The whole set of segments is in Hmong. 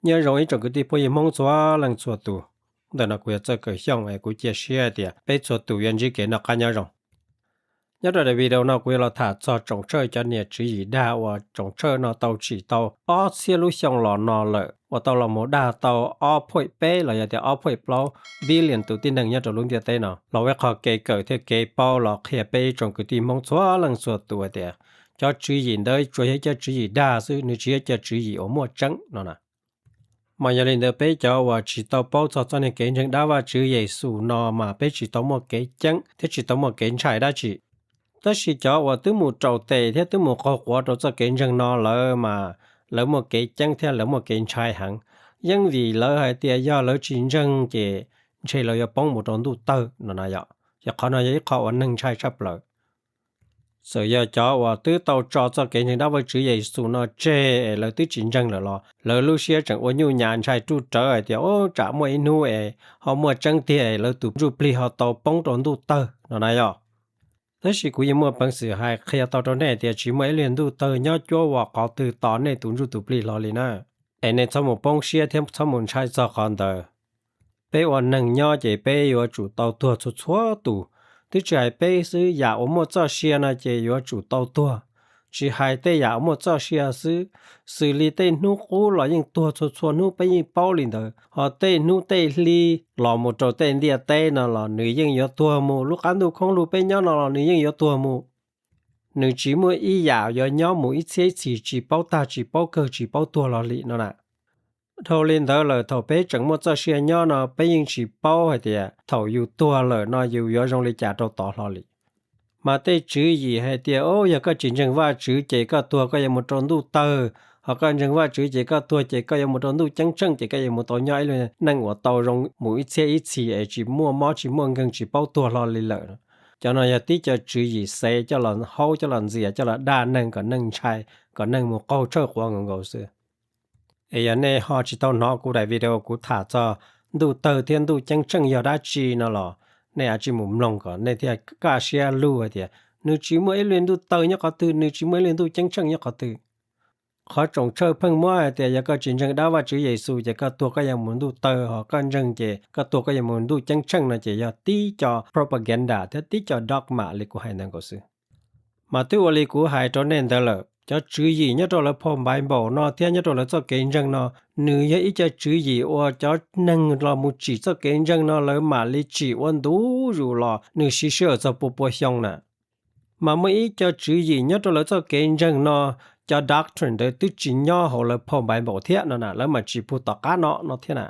Nyob zoo ib tsoom kwv tij phooj ywg Hmoob txhua leej txhua tus. Ntawm no kuv yog Txawj Kawm Xyooj es kuv cia siab tias peb txhua tus yuav ntsib kev noj qab nyob zoo. Nyob rau daim video no kuv yuav los tham txog tsoom tshawj cov niam tswv yim dag uas tsoom tshawj no tau tsim tau ob txhiab lub xyoo los no lawm uas tau los mus dag tau ob point peb los yog tias ob point plaub billion tus tib neeg nyob rau lub ntiaj teb no los ua ib qho kev kawm thiab kev paub los qhia peb ib tsoom kwv tij Hmoob txhua leej txhua tus hais tias cov tswv yim ntawd tsuas yog ib cov tswv yim dag xwb, nws tsis yog cov tswv yim uas muaj tseeb no na. Mas yog li ntawd peb cov uas tsis tau paub txog txoj niag kev ntseeg dab Vajtswv Yexus no mas peb tsis tau muaj kev ceeb thiab tsis tau muaj kev ntshai dab tsi. Tab sis cov uas twb mus raus tes thiab twb mus qaug quav rau txoj kev ntseeg no lawm mas lawv muaj kev ceeb thiab lawv muaj kev ntshai heev, yeej vim lawv hais tias yog lawv tsis ntseeg ces ntshe lawv yuav poob mus rau ntuj tawg no na yom. Ces qhov no yog ib qho uas neeg ntshai tshaj plaws. Txawm yog cov uas twb tau tso txoj kev ntseeg dab Vajtswv Yexus no tseg es lawv twb tsis ntseeg lawm los lawv lub siab tseem ua nyuj nyav ntshai ruj rawv hais tias, o, tsam muaj ib hnub es ho muaj tseeb tiag es lawv tus ntsuj plig ho tau poob rau ntuj tawg no na yom. Tab sis kuv yeej muaj peev xwm hais qhia tau rau nej tias tsis muaj ib lub ntuj tawg nyob cuab vos qhov twg tos nej tus ntsuj tus plig hlo li na. Es nej txhob mus poob siab thiab txhob mus ntshai txog qhov ntawd. Peb ua neeg nyob ces peb yuav tsum tau tuag txhua txhua tus. Twb tsis hais peb xwb, yam uas muaj txoj sia no ces yuav tsum tau tuag. Tsis hais tej yam uas muaj txoj sia xwb, xws li tej hnub qub los yeej tuag txhua txhua hnub, peb yeej paub li ntawd. Ho tej hnub tej hli los mus rau tej ntiaj teb no los nws yeej yuav tuag mus, lub qab ntuj khoob lug peb nyob no los nws yeej yuav tuag mus. Nws tsis muaj ib yam yuav nyob mus ib txhiab ib txhis tsis paub tag tsis paub kawg tsis paub tuag los li no na. Dhau li ntawd lawm thaum peb tseem muaj txoj sia nyob no peb yeej tsis paub hais tias thaum yus tuag lawm no yus yuav zoo li cas rau tod hlo li. Mas tej tswv yim hais tias, o, yog koj tsis ntseeg Vajtswv ces koj tuag koj yuav mus rau ntuj tawg, ho koj ntseeg Vajtswv ces koj tuag ces koj yuav mus rau ntuj ceeb tsheej ces koj yuav mus tau nyob ib lub neej uas tau zoo mus ib txhiab ib txhis es tsis muaj mob tsis muaj nkeeg tsis paub tuag hlo li lawm. Cov no yog tib co tswv yim xev coj los haub coj los ntxias coj los dag neeg kom neeg ntshai, kom neeg mus qaug tshawj quav nkaus nkaus xwb. Es yog nej ho tsis tau hnov kuv daim video kuv tham txog ntuj tawg thiab ntuj ceeb tsheej yog dab tsi no los nej a tsij mus mloog kom nej thiaj kaj siab lug hais tias nws tsis muaj ib lub ntuj tawg nyob qhov twg, nws tsis muaj ib lub ntuj ceeb tsheej nyob qhov twg. Qhov tsoom tshawj pheej muab hais tias yog koj tsis ntseeg dab Vajtswv Yexus ces koj tuag koj yuav mus ntuj tawg, ho koj ntseeg ces koj tuag koj yuav mus ntuj ceeb tsheej no ces yog tib co propaganda thiab tib co dogma li kuv hais ntawd nkaus xwb. Mas twb ua li kuv hais rau nej ntawd lawm, cov tswv yim nyob rau lawv phau Npaiv Npaum no thiab nyob rau lawv txoj kev ntseeg no, nws yog ib co tswv yim uas cov neeg los mus tsim txoj kev ntseeg no lawv mam li tsim ua ntu zus los nws siv sij hawm txog pua pua xyoo na. Mas muaj ib co tswv yim nyob rau lawv txoj kev ntseeg no, cov doctrine ntawd twb tsis nyob hauv lawv phau Npaiv Npaum thiab no na, lawv mam tsim pug tom qab no no thiab na.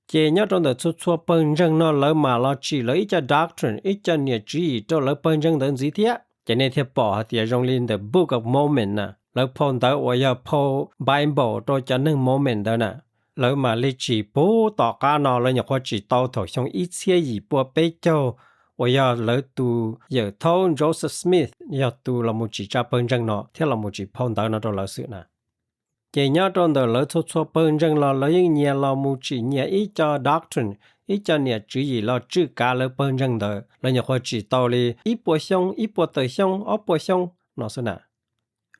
Ces nyob rau ntawm txhua txhua pawg ntseeg no lawv mam los tsim lawv ib co doctrine, ib co niam tswv yim rau lawv pawg ntseeg ntawd ntxiv thiab. Ces nej thiaj pom hais tias zoo li ntawm Book of Mormon na, lawv phau ntawv uas yog phau Bible rau cov neeg Mormon ntawd na, lawv mam li tsim pug tom qab no, lawv nyuam qhuav tsim tau thaum xyoo ib txhiab yim pua peb caug uas yog lawv tus yawm thaub Joseph Smith yog tus los mus tsim tsa pawg ntseeg no thiab los mus tsim phau ntawv no rau lawv xwb na. Ces nyob rau ntawm lawv txhua txhua pawg ntseeg los lawv yeej nyias los mus tsim nyias ib co doctrine, ib co niam tswv yim los tswj kav lawv pawg ntseeg ntawd. Lawv nyuam qhuav tsim tau li ib puas xyoo, ib puas tawm xyoo, ob puas xyoo no xwb na.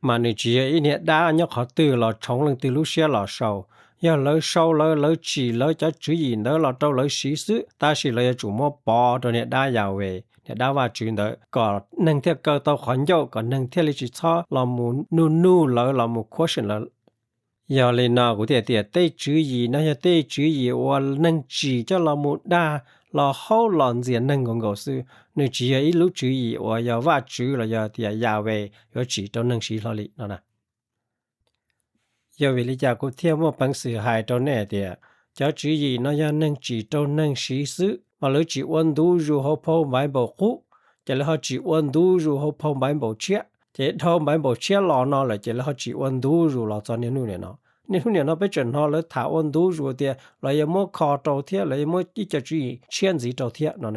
Mas nws tsis yog ib niag dab nyob qhov twg los tshoov leej twg lub siab los sau. Yog lawv sau lawv, lawv tsim lawv cov tswv yim ntawd los rau lawv siv xwb, tab sis lawv yuav tsum muab pov rau niag dab Yahweh, niag dab Vajtswv ntawd kom neeg thiaj kaw tau qhov ncauj, kom neeg thiaj li tsis txhob los mus nuj nuj lawv, los mus question lawv. Yog li no kuv thiaj tias tej tswv yim no yog tej tswv yim uas neeg tsim coj los mus dag, los haub los ntxias neeg nkaus nkaus xwb. Nws tsis yog ib lub tswv yim uas yog Vajtswv los yog tias Yahweh yuav tsim rau neeg siv hlo li no na. Yog vim li cas kuv thiaj muaj peev xwm hais rau nej tias cov tswv yim no yog neeg tsim rau neeg siv xwb, mas lawv tsis ua ntu zus hauv phau Npaiv Npaum qub, ces lawv ho tsis ua ntu zus hauv phau Npaiv Npaum tshiab, ces dhau Npaiv Npaum tshiab los no lawm ces lawv ho tsis ua ntu zus los txog niaj hnub niam no. Niaj hnub niam no peb tseem hnov lawv tham ua ntu zus tias lawv yuav muab kho rau thiab lawv yuav muab ib co tswv yim tshiab ntxiv rau thiab no.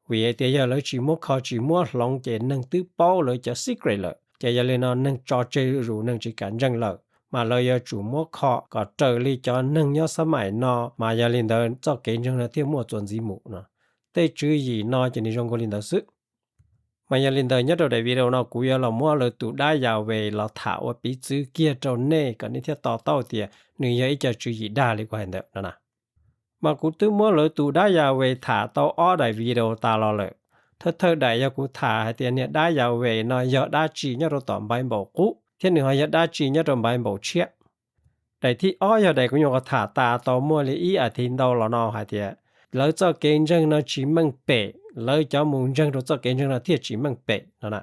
Vim hais tias yog lawv tsis muab kho tsis muab hloov ces neeg twb paub lawv cov secret lawm, ces yog li no neeg tso tseg zuj zus, neeg tsis kam ntseeg lawm, mas lawv yuav tsum muab kho kom raws li cov neeg nyob xab maim no, mas yog li ntawd txoj kev ntseeg no thiaj muaj txuas ntxiv mus no. Tej tswv yim no ces nws zoo nkaus li ntawd xwb. Mas yog li ntawd nyob rau daim video no kuv yuav los muab lawv tus dab Yahweh los tham ua piv txwv kiag rau nej kom nej thiaj to taub tias nws yog ib co tswv yim dag li kuv hais ntawd no na. Mas kuv twb muab lawv tus dab Yahweh tham tau ob daim video tas los lawm. Thawj thawj daim yog kuv tham hais tias niag dab Yahweh no yog dab tsi nyob rau tom Npaiv Npaum Qub thiab nws ho yog dab tsi nyob rau Npaiv Npaum Tshiab. Daim thib ob yog daim kuv nyuam qhuav tham tas tau muaj li ib as thiv ntau los no hais tias lawv txoj kev ntseeg no tsis meej pem, lawv cov mus ntseeg rau txoj kev ntseeg no thiaj tsis meej pem no na.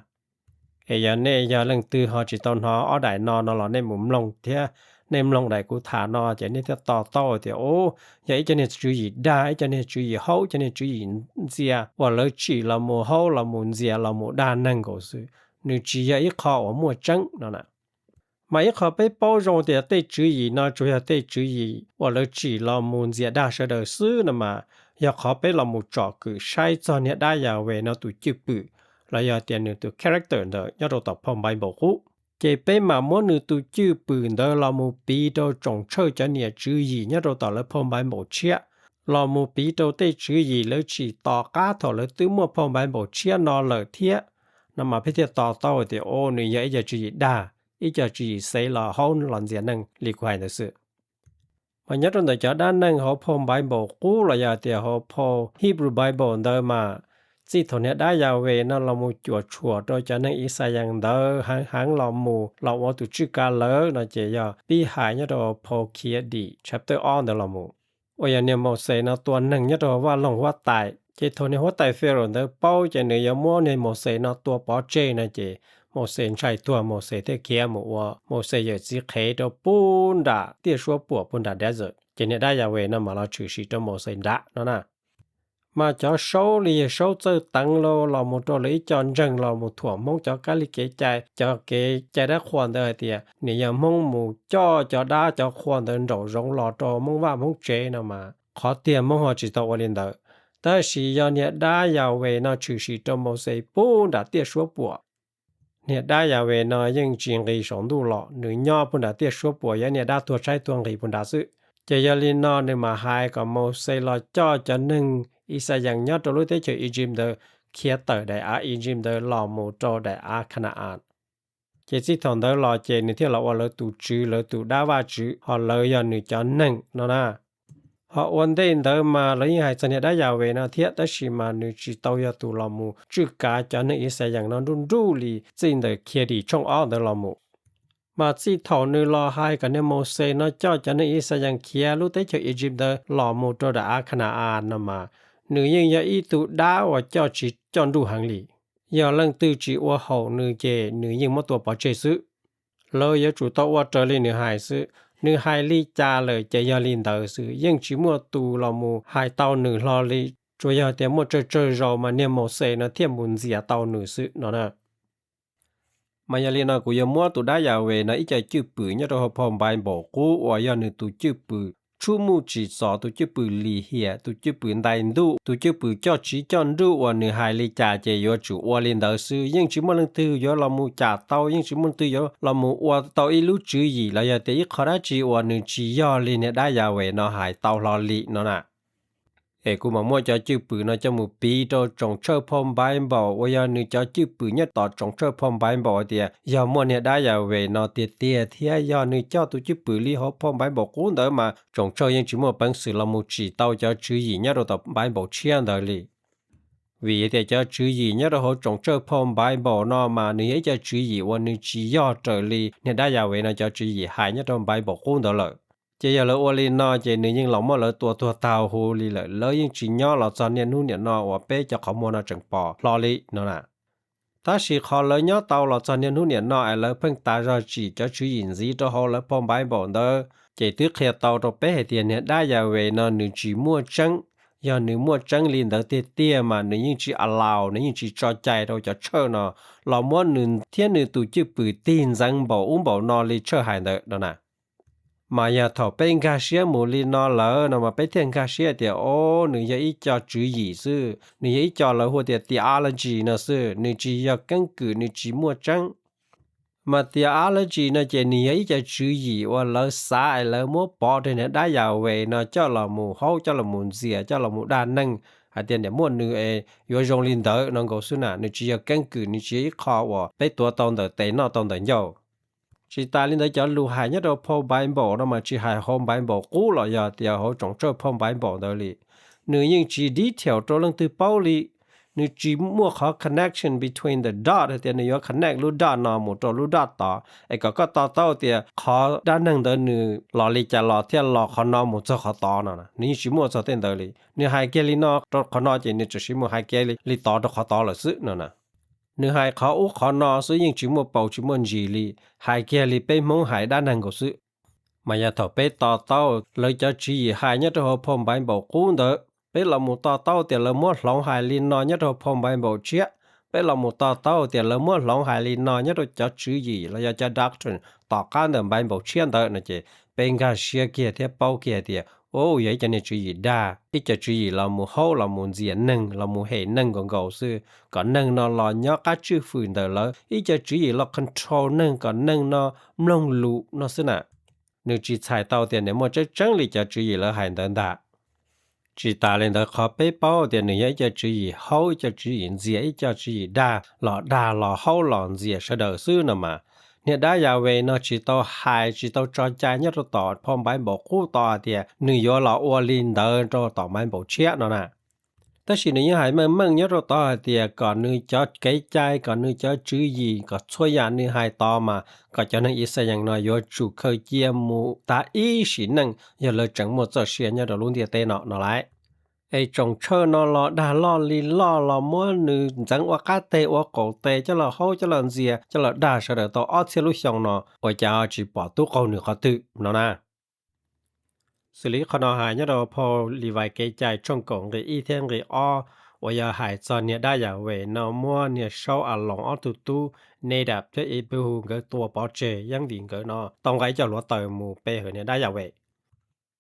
Es yog nej yog leej twg ho tsis tau hnov ob daim no no los nej mus mloog thiab, nej mloog daim kuv tham no ces nej thiaj to taub tias, u, yog ib co niag tswv yim dag, ib co niag tswv yim haub, ib co niag tswv yim ntxias uas lawv tsim los mus haub los mus ntxias los mus dag neeg nkaus xwb, nws tsis yog ib qho uas muaj tseeb no na. Mas ib qho peb paub zoo tias tej tswv yim no tsuas yog tej tswv yim uas lawv tsim los mus ntxias dag sawv daws xwb no mas, yog qhov peb los mus tsom kwm saib txog niag dab Yahweh no tus cwj pwm los yog tias nws tus character ntawd nyob rau tom phau Npaiv Npaum Qub, ces peb mam muab nws tus cwj pwm ntawd los mus piv rau tsoom tshawj cov niam tswv yim nyob rau tom lawv phau Npaiv Npaum Tshiab, los mus piv rau tej tswv yim lawv tsim tom qab thaum lawv twb muaj phau Npaiv Npaum Tshiab no lawm thiab no mas peb thiaj to taub tias, o, nws yog ib co tswv yim dag, ib co tswv yim xev los haub los ntxias neeg li kuv hais ntawd xwb. Mas nyob rau ntawm cov dab neeg hauv phau Npaiv Npaum Qub los yog tias hauv phau Hebrew Bible ntawd mas, txij thaum niag dab Yahweh no los mus cuam tshuam rau cov neeg Yixalayees ntawd heev heev los mus los ua tus tswj kav lawv no ces yog pib hais nyob rau phau Khiav Dim chapter ob ntawd los mus, uas yog niag Mauxes no tua neeg nyob rau hauv vaj loog huab tais. Ces thaum niag huab tais Pharaoh ntawd paub ces nws yuav muab niag Mauxes no tua pov tseg no ces Mauxes ntshai tuag, Mauxes thiaj khiav mus ua Mauxes yawm txiv qhev rau pub nram tiaj suab puam puag nram desert. Ces niag dab Yahweh no mam los tshwm sim rau Mauxes nram no na. Mas cov saub li yog saub txawj teev los mus rau lawv ib co ntseeg los mus thuam Hmoob cov kab li kev cai, cov kev cai dab qhuas ntawd hais tias nws yog Hmoob mus coj cov dab cov qhua ntawd nraum zoov los rau Hmoob vaj Hmoob tsev no mas qhov tiag Hmoob ho tsis tau ua li ntawd. Tab sis yog niag dab Yahweh no tshwm sim rau Mauxes pub nram tiaj suab puam. Niag dab Yahweh no yeej tsis nqis saum ntuj los, nws nyob puag nram tiaj suab puam, yog niag dab tuag tshaib tuag nqis puag nrad xwb. Ces yog li no nws mam hais kom Mauxes los coj cov neeg Yixalayees nyob rau lub teb chaws Egypt ntawd khiav tawm daim av Egypt ntawd los mus rau daim av Kana-as. Ces txij thaum ntawd los ces nws thiaj los ua lawv tus tswv, lawv tus dab vaj tswv, ho lawv yog nws cov neeg no na. Ho ua ntej ntawd mas lawv yeej hais txog niag dab Yahweh no thiab, tab sis mas nws tsis tau yog tus los mus tswj kav cov neeg Yixalayees no nruj nruj li txij ntawm Khiav Dim tshooj ob ntawd los mus. Mas txij thaum nws los hais kom niag Mauxes no coj cov neeg Yixalayees khiav lub teb chaws Egypt ntawd los mus rau daim av Kana-as no mas, nws yeej yog ib tug dab uas coj tsis coj nruj heev li. Yog leej twg tsis ua haum nws ces nws yeej muab tua pov tseg xwb. Lawv yuav tsum tau ua raws li nws hais xwb. Nws hais li cas lawm ces yog li ntawd xwb, yeej tsis muaj tus los mus hais tau nws hlo li. Tsuas yog tias muaj tsawg tsawg zaus mas niag Mauxes no thiaj mus ntxias tau nws xwb no na. Mas yog li no kuv yuav muab tus dab Yahweh no ib co cwj pwm nyob rau hauv phau Npaiv Npaum Qub uas yog nws tus cwj pwm tshub muj tsim txom, tus cwj pwm lim hiam, tus cwj pwm ntais ntuj, tus cwj pwm coj tsiv coj nruj uas nws hais li cas ces yuav tsum ua li ntawd xwb. Yeej tsis muaj leej twg yuav los mus cam tau, yeej tsis muaj leej twg yuav los mus ua tau ib lub tswv yim los yog tias ib qho dab tsi uas nws tsis yog li niag dab Yahweh no hais tau hlo li no na. Es kuv mam muab cov cwj pwm no coj mus piv rau tsoom tshawj phau Npaiv Npaum uas yog nws cov cwj pwm nyob tom tsoom tshawj phau Npaiv Npaum hais tias yog muaj niag dab Yahweh no tiag tiag thiab yog nws coj tus cwj pwm li hauv phau Npaiv Npaum Qub ntawd mas tsoom tshawj yeej tsis muaj peev xwm los mus tsim tau cov tswv yim nyob rau tom Npaiv Npaum Tshiab ntawd li. Vim tias cov tswv yim nyob rau hauv tsoom tshawj phau Npaiv Npaum no mas nws yog ib co tswv yim uas nws tsis yog raws li niag dab Yahweh no cov tswv yim hais nyob rau Npaiv Npaum Qub ntawd lawm. Ces yog lawv ua li no ces nws yeej los muab lawv tua tuag tag huv li lawm, lawv yeej tsis nyob los txog niaj hnub niam no uas peb cov qhov muag no tseem pom hlo li no na. Tab sis qhov lawv nyob tau los txog niaj hnub niam no es lawv pheej tas zog tsim cov tswv yim ntxiv rau hauv lawv phau Npaiv Npaum ntawd ces twb qhia tau rau peb hais tias niag dab Yahweh no nws tsis muaj tseeb. Yog nws muaj tseeb li ntawd tiag tiag mas nws yeej tsis allow, nws yeej tsis tso cai rau cov tshawj no los muab nws thiab nws tus cwj pwm tig ntxeev npaum ub npaum no li tshawj hais ntawd no na. Mas yog thaum peb nkag siab mus li no lawm no mas peb thiaj nkag siab tias, o, nws yog ib co tswv yim xwb, nws yog ib co lawv hu tias theology no xwb, nws tsis yog keeb kwm, nws tsis muaj tseeb. Mas theology no ces nws yog ib co tswv yim uas lawv xav es lawv muab pov rau niag dab Yahweh no coj los mus haub, coj los mus ntxias, coj los mus dag neeg, hais tias niam muaj nws es yuav zoo li ntawd no nkaus xwb na. Nws tsis yog keeb kwm, nws tsis yog ib qho uas peb tuav tau ntawm tes noj tau ntawm ncauj. Tsis tas li ntawd, cov lus hais nyob rau phau Bible no mas tsis hais hauv Bible qub los yog tias hauv tsoom tsawj phau Bible ntawd li. Nws yeej tsis detail rau leej twg paub li. Nws tsis muaj qhov connection between the dot hais tias nws yuav connect lub dot no mus rau lub dot tod es kom koj to taub tias qhov dab neeg ntawd nws los li cas los thiaj los qhov no mus txog qhov tod no. Nws yeej tsis muaj txog tej ntawd li. Nws hais kiag li no rau qhov no ces nws txawm sis mus hais kiag li tod rau qhov tod lawm xwb no na. Nws hais qhov ub qhov no xwb, yeej tsis muaj paus tsis muaj ntsis li, hais kiag li peb Hmoob hais dab neeg nkaus xwb. Mas yog thaum peb to taub lawv cov tswv yim hais nyob rau hauv phau Bible qub ntawd, peb los mus to taub tias lawv muab hloov hais li no nyob rau phau Bible tshiab, peb los mus to taub tias lawv muab hloov hais li no nyob rau cov tswv yim los yog cov doctrine tom qab ntawm Bible tshiab ntawd no ces peb nkag siab kiag thiab paub kiag tias, u, yog ib cov niag tswv yim dag, ib cov tswv yim los mus haub los mus ntxias neeg los mus hem neeg nkaus nkaus xwb, kom neeg no los nyob qab tswj fwm ntawm lawv, ib cov tswv yim los control neeg kom neeg no mloog lus no xwb na. Nws tsis txhais tau tias nws muaj tseeb tseeb li cov tswv yim lawv hais ntawd ntag. Tsis tas li ntawd, qhov peb paub tias nws yog ib co tswv yim haub, ib co tswv yim ntxias, ib co tswv yim dag los dag los haub los ntxias sawv daws xwb no mas, niag dab Yahweh no tsis tau hais, tsis tau tso cai nyob rau tom phau Bible qub tod hais tias nws yuav los ua li ntawd rau tom Bible tshiab no na. Tab sis nws yeej hais meej meej nyob rau tod hais tias kom nws cov kev cai, kom nws cov tswv yim, kom txhua yam nws hais tod mas kom cov neeg Yixalayees no yuav tsum khaws cia mus tas ib sim neej yog lawv tseem muaj txoj sia nyob rau lub ntiaj teb no no lauj. Es tsoom tsawj no los dag loj li loj, los muab nws ntxeev ua qab teg ua qaum teg, coj los haub coj los ntxias coj los dag sawv daws tau ob txhiab lub xyoo no, ua cas tsis pom tub qaug nws qhov twg no na. Xws li qhov no hais nyob rau phau Livais Kev Cai tshooj kaum nqe ib thiab nqe ob, uas yog hais txog niag dab Yahweh no muab niag Saub Aloos ob tug tub Nadab thiab Abihu nkawd tua pov tseg yeej vim nkawd no tau nqa ib co hluav taws mus pe hawm niag dab Yahweh.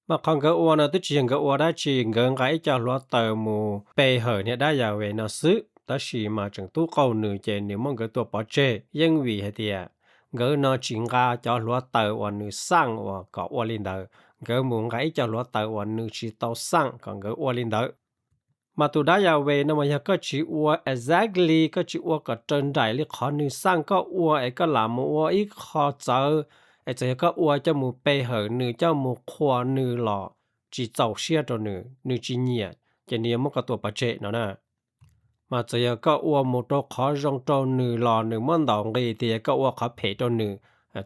Mas qhov nkawd ua no twb tsis yog nkawd ua dab tsi, nkawd nqa ib co hluav taws mus pe hawm niag dab Yahweh no xwb, tab sis mas tseem tub qaug nws ces nws muab nkawd tua pov tseg yeej vim hais tias nkawd no tsis nqa cov hluav taws uas nws xaj uas kom ua li ntawd, nkawd mus nqa ib co hluav taws uas nws tsis tau xaj kom nkawd ua li ntawd. Mas tus dab Yahweh no mas yog koj tsis ua exactly, koj tsis ua kom raws nraim li qhov nws xaj koj ua es koj lam mus ua ib qho txawv, es txawm yog koj ua coj mus pe hawm nws, coj mus qhuas nws los tsis txaus siab rau nws, nws tsis nyiam, ces nws yuav muab koj tua pov tseg no na. Mas txawm yog koj ua mus rau qhov zoo rau nws los nws muab ntaus nqi tias yog koj ua qhov phem rau nws,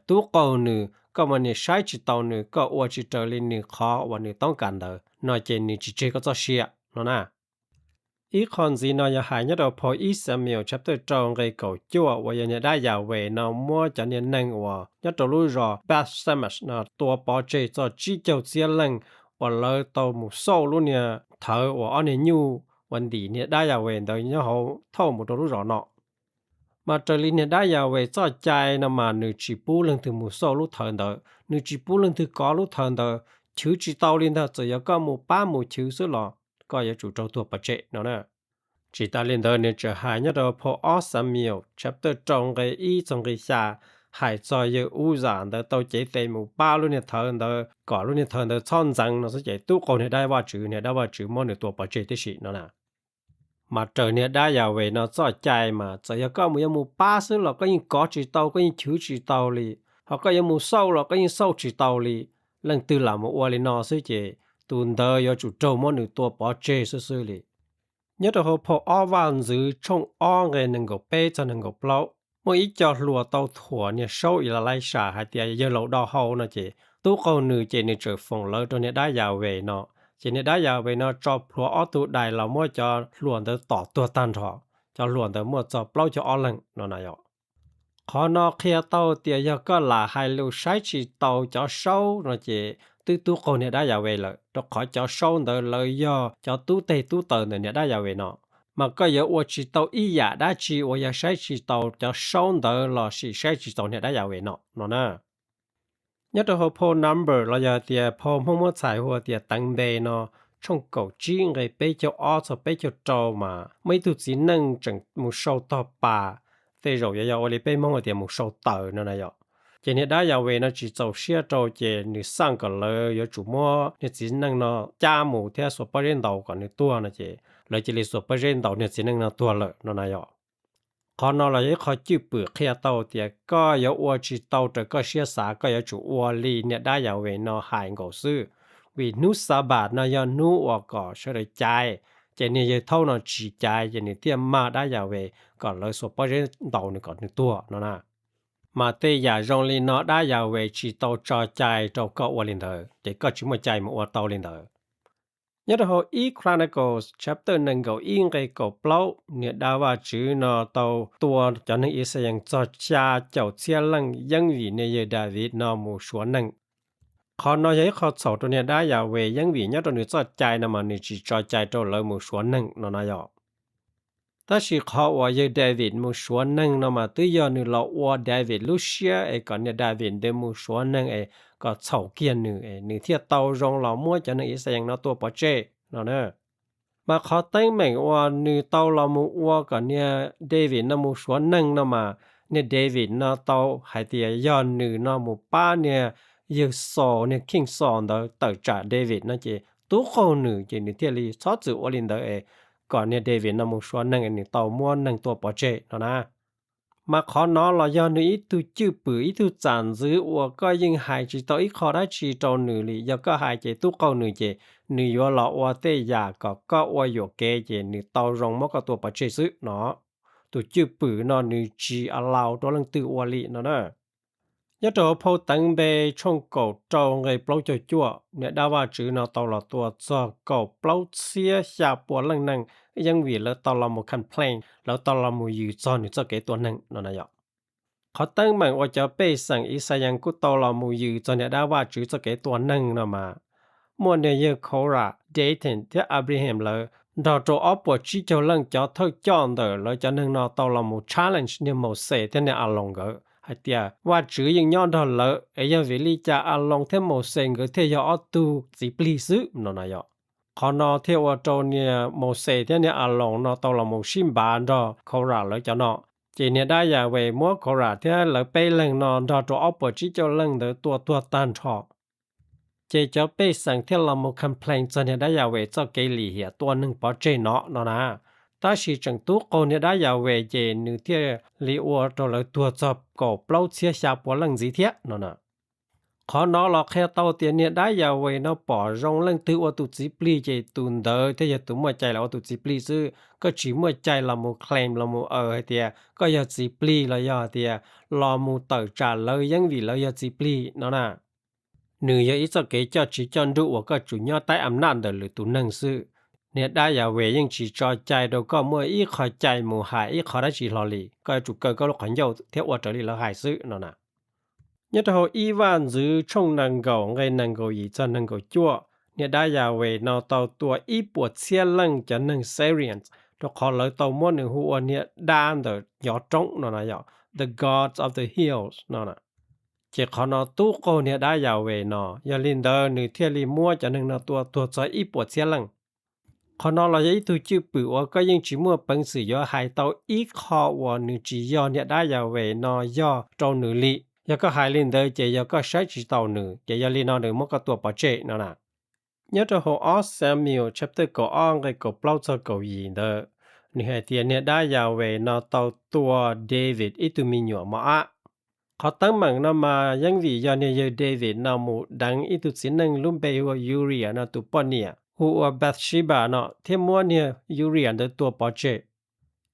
tub qaug nws, koj mas niam saib tsis taus nws, koj ua tsis raws li nws qhov uas nws toob kas ntawd no ces nws tsis tseg koj txoj sia no na. Ib qho ntxiv no yog hais nyob rau phau ib Xamius chapter rau nqe kaum cuaj uas yog niag dab Yahweh no muab cov niag neeg uas nyob rau lub zos Bethsemes no tua pov tseg txog tsib caug txhiab leej uas lawv tau mus xauj lub niag thawv uas ob niag nyuj uas ntim niag dab Yahweh ntawd nyob hauv thauj mus rau lub zos no. Mas raws li niag dab Yahweh txoj cai no mas nws tsis pub leej twg mus xauj lub thawv ntawd, nws tsis pub leej twg kov lub thawv ntawd, chwv tsis tau li ntag, txawm yog koj mus pab mus chwv xwb los koj yuav tsum raug tua pov tseg no na. Tsis tas li ntawd nws tseem hais nyob rau phau ob Xamius chapter rau nqe ib txog nqe xya, hais txog yawg Uzas ntawd tau cev tes mus pab lub niag thawv ntawd kom lub niag thawv ntawd txhob ntxeev no xwb ces tub qaug niag dab Vajtswv, niag dab Vajtswv muab nws tua pov tseg tib si no na. Mas raws niag dab Yahweh no txoj cai mas txawm yog koj mus yuav mus pab xwb los koj yeej kov tsis tau, koj yeej chwv tsis tau li, ho koj yuav mus xauj los koj yeej xauj tsis tau li. Leej twg lam mus ua li no xwb ces tus ntawd yuav tsum raug muab nws tua pov tseg xwb xwb li. Nyob rau hauv phau ob Vaj ntxwv tshooj ob nqe nees nkaum peb txog nees nkaum plaub, muaj ib co hluas tau thuam niag saub Ilalaisas hais tias yawg laus do hau no ces tub qaug nws ces nws tseem foom lawv rau niag dab Yahweh no. Ces niag dab Yahweh no tso plhuav ob tug dais los muab cov hluas ntawd tom tuag tag nrho. Cov hluas ntawd muaj txog plaub caug ob leeg no na yom. Qhov no qhia tau tias yog koj lam hais lus saib tsis taus cov saub no ces twb tub qaug niag dab Yahweh lawm, rau qhov cov saub ntawd lawv yog cov tub teg tub taws ntawm niag dab Yahweh no. Mas koj yuav ua tsis tau ib yam dab tsi uas yog saib tsis taus cov saub ntawd lossis saib tsis taus niag dab Yahweh no no na. Nyob rau hauv phau Number los yog tias phau Hmoob muab txhais hu tias Teev Npe no, tshooj kaum tsib nqe peb caug ob txog peb caug rau mas muaj ib tug txiv neej tseem mus sau tog pas, tej zaum yuav yog ua li peb Hmoob hais tias mus sau taws no na yom. Ces niag dab Yahweh no tsis txaus siab rau ces nws xaj kom lawv yuav tsum muab niag txiv neej no cab mus thiab xuas pob zeb ntaus kom nws tuag no ces lawv cia li xuas pob zeb ntaus niag txiv neej no tuag lawm no na yom. Qhov no los yog ib qho cwj pwm qhia tau tias koj yuav ua tsis tau raws koj siab xav, koj yuav tsum ua li niag dab Yas Ves no hais nkaus xwb. Vim hnub Xab Npas no yog hnub uas kom sawv daws cai, ces niag yawg thaub no tsis cai ces nws thiaj mag dab Yas Ves kom lawv xuas pob zeb ntaus nws kom nws tuag no na. Mas tej yam zoo li no dab Yas Ves tsis tau tso cai rau koj ua li ntawd, ces koj tsis muaj cai mus ua tau li ntawd. Nyob rau hauv ib Chronicles chapter nees nkaum ib nqe kaum plaub, niag dab Vajtswv no tau tua cov neeg Yixalayees txog xya caum txhiab leej yeeb vim niag yawg Daviv no mus suav neeg. Qhov no yog ib qho txhaum rau niag dab Yas Ves yeeb vim nyob rau nws txoj cai no mas nws tsis tso cai rau lawv mus suav neeg no na yom. Tab sis qhov uas yawg Daviv mus suav neeg no mas twb yog nws los ua Daviv lub siab es kom niag Daviv ntawd mus suav neeg es kom txhaum kiag nws, nws thiaj tau zoo los muab cov neeg Yixalayees no tua pov tseg no na. Mas qhov teeb meem uas nws tau los mus ua kom niag Daviv no mus suav neeg no mas niag Daviv no tau hais tias yog nws no mus pab niag yawg Xos, niag King Xos ntawd tawm tsam Daviv no ces tub qaug nws ces nws thiaj li txhob txwm ua li ntawd es kom niag Daviv no mus suav neeg es nws tau muab neeg tua pov tseg no na. Mas qhov no los yog nws ib tug cwj pwm, ib tug txam ntxwv uas koj yeej hais tsis tau ib qho dab tsi rau nws li. Yog koj hais ces tub qaug nws ces nws yuav los ua tej yam kom koj ua yuam kev ces nws tau zoo muab koj tua pov tseg xwb no. Tus cwj pwm no nws tsis allow rau leej twg ua li no na. Nyob rau hauv phau Teev Npe tshooj kaum rau nqe plaub caug cuaj, niag dab Vajtswv no tau los tua txog kaum plaub txhiab xya pua leej neeg yeeb vim lawv tau los mus complain, lawv tau los mus yws txog nws txoj kev tua neeg no na yom. Qhov teeb meem uas cov pej xeem Yixalayees kuj tau los mus yws txog niag dab Vajtswv txoj kev tua neeg no mas muaj niag yawg Korah, Dathan thiab Abraham lawv nrog rau ob puas tsib caug leej cov thawj coj ntawm lawv cov neeg no tau los mus challenge niag Mauxes thiab niag Aloos nkawd hais tias Vajtswv yeej nyob nrog lawv es yog vim li cas Aloos thiab Mauxes nkawd thiaj yog ob tug txiv plig xwb no na yom. Qhov no thiaj ua rau niag Mauxes thiab niag Aloos no tau los mus sib npav nrog Korah lawv cov no. Ces niag dab Yahweh muab Korah thiab lawv peb leeg no nrog rau ob puas tsib caug leej ntawd tua tuag tag nrho. Ces cov pej xeem thiaj los mus complain txog niag dab Yahweh txoj kev lim hiam tua neeg pov tseg no no na. Tab sis tseem tub qaug niag dab Yahweh ces nws thiaj li ua rau lawv tuag txog kaum plaub txhiab xya pua leej ntxiv thiab no na. Qhov no los qhia tau tias niag dab Yahweh no pom zoo leej twg ua tus txiv plig ces tus ntawd thiaj yog tus muaj cai los ua tus txiv plig xwb. Koj tsis muaj cai los mus claim los mus aws hais tias koj yog txiv plig los yog hais tias los mus tawm tsam lawv yeeb vim lawv yog txiv plig no na. Nws yog ib txoj kev coj tsiv coj nruj uas koj tsum nyob taib am naj ntawm lwm tus neeg xwb. Niag dab Yahweh yeej tsis tso cai rau koj muaj ib qho cai mus hais ib qho dab tsi hlo li. Koj yuav tsum kaw koj lub qhov ncauj thiab ua raws li lawv hais xwb no na. Nyob rau hauv ib Vaj ntxwv tshooj nees nkaum nqe nees nkaum yim txog nees nkaum cuaj, niag dab Yahweh no tau tua ib puas txhiab leej cov neeg Syrians, rau qhov lawv tau muab nws hu ua niag dab ntawm cov roob no na yom, the gods of the hills no na. Ces qhov no tub qaug niag dab Yahweh no, yog li ntawd nws thiaj li muab cov neeg no tua tuag txog ib puas txhiab leej. Qhov no los yog ib tug cwj pwm uas koj yeej tsis muaj peev xwm yuav hais tau ib qho uas nws tsis yog niag dab Yahweh no yog rau nws li. Yog koj hais li ntawd ces yog koj saib tsis taus nws, ces yog li no nws muab koj tua pov tseg no na. Nyob rau hauv ob Samuel chapter kaum ob nqe kaum plaub txog kaum yim ntawd, nws hais tias niag dab Yahweh no tau tua David ib tug me nyuam Mo-ab. Qhov teeb meem no mas yeej vim yog niag yawg David no mus deev ib tug txiv neej lub npe hu ua Urias no tus poj niam hu ua Bathsheba no thiab muab niag Urias ntawd tua pov tseg.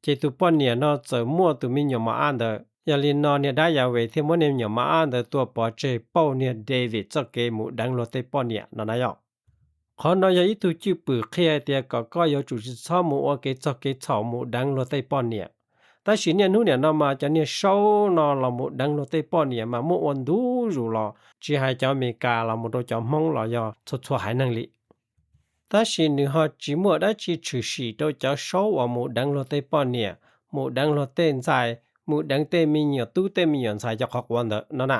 Ces tus poj niam no txawm muaj tus me nyuam Mo-ab ntawd. Yog li no niag dab Yahweh thiaj muab niag me nyuam Mo-ab ntawd tua pov tseg pauj niag David txoj kev mus deev luag tej poj niam no na yom. Qhov no yog ib tug cwj pwm qhia tias kom koj yuav tsum tsis txhob mus ua kev txog kev txhaum mus deev luag tej poj niam. Tab sis niaj hnub niam no mas cov niag saub no los mus deev luag tej poj niam mas muaj ua ntu zus los tsis hais cov Amelikas los mus rau cov Hmoob los yog txhua txhua haiv neeg li. Tab sis nws ho tsis muaj dab tsi tshwm sim rau cov saub uas mus deev luag tej poj niam, mus deev luag tej ntxhais, mus deev tej me nyuam tub tej me nyuam ntxhais cov qhov quav ntawd no na.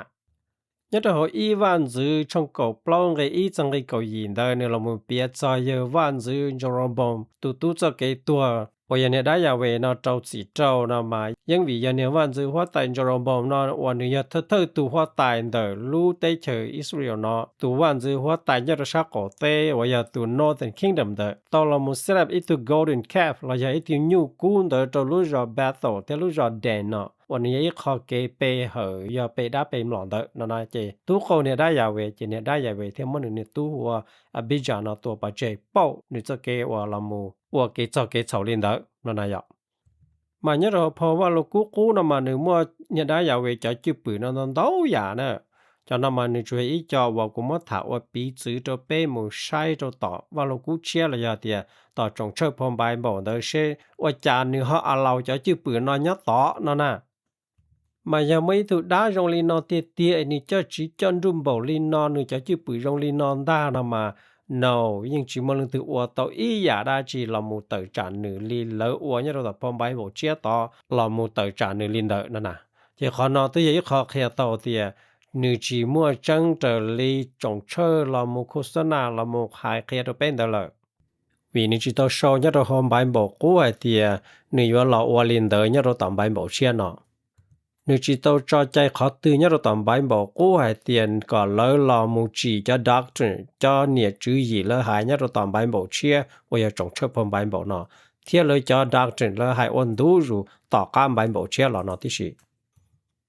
Nyob rau hauv ib Vaj ntxwv tshooj kaum plaub nqe ib txog nqe kaum yim ntawd nws los mus piav txog yawg Vaj ntxwv Jeroboam tus tub txoj kev tuag uas yog niam dab Yahweh no rau txim rau no mas yeej vim yog niag Vaj ntxwv huab tais Jeroboam no uas nws yog thawj thawj tus huab tais ntawm lub teb chaws Israel no, tus Vaj ntxwv huab tais nyob rau sab qaum teb uas yog tus Northern Kingdom ntawd tau los mus set up ib tug golden calf los yog ib tug nyuj kub ntawd rau lub zos Bethel thiab lub zos Dan no uas nws yog ib qho kev pe hawm yog pe dab pe mlom ntawd no na. Ces tub qaug niam dab Yahweh ces niam dab Yahweh thiaj muab nws niag tub hu ua Abijah no tua pov tseg pauj nws txoj kev uas los mus ua kev txog kev txhaum li ntawd no na yom. Mas nyob rau hauv phau Vaj Lug Kub Qub no mas nws muaj niam dab Yahweh cov cwj pwm no ntau ntau yam na. Cov no mas nws tsuas yog ib co uas kuv muab tham ua piv txwv rau peb mus saib rau tom Vaj Lug Kub tshiab los yog tias tom Tsoom Tshawj Phau Npaiv Npaum ntawd seb ua cas nws ho allow cov cwj pwm no nyob tod no na. Mas yog muaj ib tug dab zoo li no tiag tiag es nws coj tsiv coj nruj npaum li no, nws cov cwj pwm zoo li no ntag no mas, no, yeej tsis muaj leej twg ua tau ib yam dab tsi los mus tawm tsam nws li lawv ua nyob rau tom Phau Npaiv Npaum tshiab tod los mus tawm tsam nws li ntawd no na. Ces qhov no twb yog ib qho qhia tau tias nws tsis muaj tseeb raws li Tsoom Tshawj los mus khus xab nas los mus hais qhia rau peb ntawd lawm. Vim nws tsis tau sau nyob rau hauv Npaiv Npaum Qub hais tias nws yuav los ua li ntawd nyob rau tom Npaiv Npaum tshiab no. Nws tsis tau tso cai qhov twg nyob rau tom Npaiv Npaum Qub hais tias kom lawv los mus tsim cov doctrine, cov niam tswv yim lawv hais nyob rau tom Npaiv Npaum tshiab uas yog Tsoom Tshawj Phau Npaiv Npaum no, thiab lawv cov doctrine lawv hais ua ntu zus tom qab Npaiv Npaum tshiab los no tib si.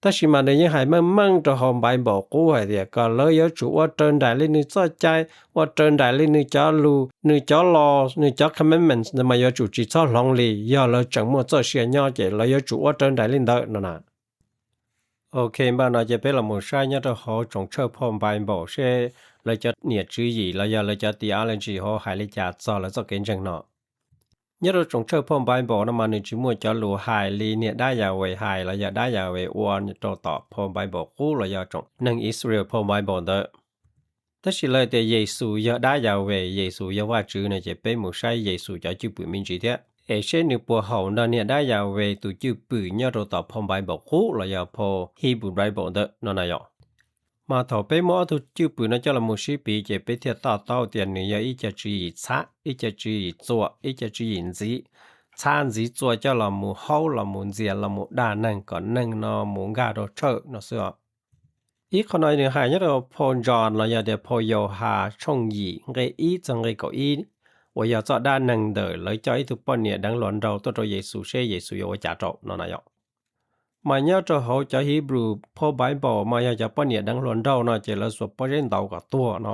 Tab sis mas nws yeej hais meej meej rau hauv Npaiv Npaum Qub hais tias kom lawv yuav tsum ua raws nraim li nws txoj cai, ua raws nraim li nws cov lus, nws cov laws, nws cov commandments ntawd mas yuav tsum tsis txhob hloov li, yog lawv tseem muaj txoj sia nyob ces lawv yuav tsum ua raws nraim li ntawd no na. Ok, npaj no ces peb los mus saib nyob rau hauv Tsoom Tshawj Phau Npaiv Npaum seb lawv cov niam tswv yim los yog lawv cov theology hauv hais li cas txog lawv txoj kev ntseeg no. Nyob rau Tsoom Tshawj Phau Npaiv Npaum no mas nws tsis muaj cov lus hais li niam dab Yahweh hais los yog dab Yahweh ua rau tom Phau Npaiv Npaum Qub los yog tsoom neeg Israel Phau Npaiv Npaum ntawd. Tab sis lawv tias Yexus yog dab Yahweh, Yexus yog Vajtswv no ces peb mus saib Yexus cov cwj pwm me ntsis thiab es seb nws puas haum nrog niam dab Yahweh tus cwj pwm nyob rau tom Phau Npaiv Npaum Qub los yog Phau Hebrew Bible ntawd no na yom. Mas thaum peb muab ob tug cwj pwm no coj los mus sib piv ces peb thiaj to taub tias nws yog ib co tswv yim txhab, ib co tswv yim txuam, ib co tswv yim ntxiv, txhab ntxiv txua coj los mus haub los mus ntxias los mus dag neeg kom neeg no mus nkag rau tshawj no xwb os. Ib qho no nws hais nyob rau Phau John los yog tias Phau Yauhas tshooj yim nqe ib txog nqe kaum ib, uas yog txoj dab neeg ntawm lawv coj ib tug poj niam deev hluas nraug tuaj rau Yexus seb Yexus yuav ua cas rau no na yom. Mas nyob rau hauv cov Hebrew Phau Npaiv Npaum mas yog cov poj niam deev hluas nraug no ces lawv xuas pob zeb ntaus kom tuag no.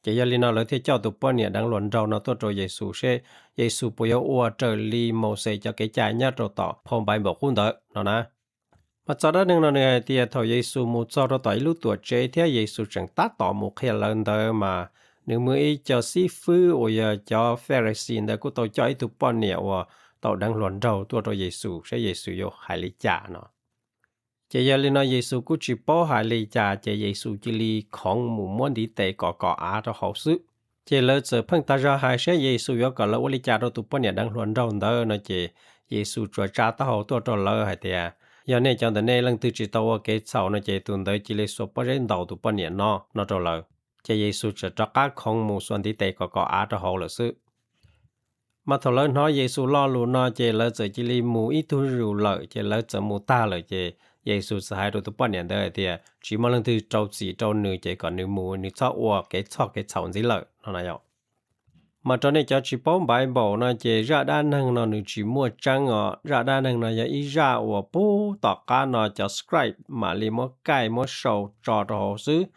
Ces yog li no lawv thiaj coj tus poj niam deev hluas nraug no tuaj rau Yexus seb Yexus puas yuav ua raws li Mauxes cov kev cai nyob rau tom Phau Npaiv Npaum Qub ntawd no na. Mas txoj dab neeg no nws hais tias thaum Yexus mus txog rau tom ib lub tuam tsev thiab Yexus tseem tab tom mus qhia lawv ntawd mas nws muaj ib co xib fwb uas yog cov Pharisi ntawd kuj tau coj ib tug poj niam uas tau deev hluas nraug tuaj rau Yexus seb Yexus yuav hais li cas no. Ces yog li no Yexus kuj tsis paub hais li cas ces Yexus cia li khoov mus muab ntiv tes kom kos av rau hauv xwb. Ces lawv txawm pheej tas zog hais seb Yexus yuav kom lawv ua li cas rau tus poj niam deev hluas nraug ntawd no ces Yexus tsuas tsa taub hau tuaj rau lawv hais tias, yog nej cov ntawm nej leej twg tsis tau ua kev txhaum no ces tus ntawd cia li xuas pob zeb ntaus tus poj niam no no rau lawv. Ces Yexus txawm rov qab khoov mus xuas ntiv tes kom kos av rau hauv lawm xwb. Mas thaum lawv hnov Yexus lo lus no ces lawv txawm cia li mus ib tug zus lawm ces lawv txawm mus tag lawm ces Yexus txawm hais rau tus poj niam ntawd hais tias tsis muaj leej twg rau txim rau nws ces kom nws mus, nws txhob ua kev txhoj kev txhaum ntxiv lawm no na yom. Mas rau nej cov tsis paub Npaiv Npaum no ces zaj dab neeg no nws tsis muaj tseeb os. Zaj dab neeg no yog ib zaj uas puag tom qab no cov scribe mam li muab kaij muab sau tso rau hauv xwb.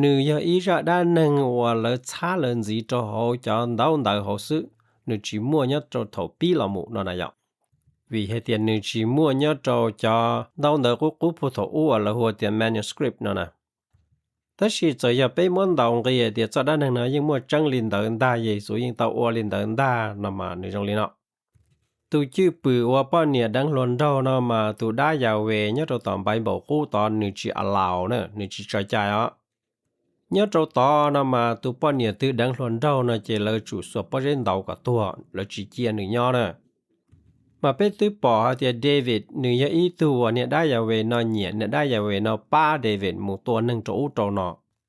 Nws yog ib zaj dab neeg uas lawv txhab lawv ntxiv rau hauv cov ntaub ntawv hauv xwb, nws tsis muaj nyob rau thaum pib los mus no na yom. Vim hais tias nws tsis muaj nyob rau cov ntaub ntawv qub qub puag thaum ub uas lawv hu tias manuscript no na. Tab sis txawm yog peb muab ntaus nqi hais tias txoj dab neeg no yeej muaj tseeb li ntawd ntag, Yexus yeej tau ua li ntawd ntag no mas nws zoo li no. Tus cwj pwm uas poj niam deev hluas nraug no mas tus dab Yahweh nyob rau tom Npaiv Npaum Qub tod nws tsis allow na, nws tsis tso cai os. Nyob rau tod no mas tus poj niam twg deev hluas nraug no ces lawv tsum xuas pob zeb ntaus kom tuag, lawv tsis cia nws nyob na. Mas peb twb pom hais tias David nws yog ib tug uas niam dab Yahweh no nyiam, niam dab Yahweh no pab David mus tua neeg rau ub rau no.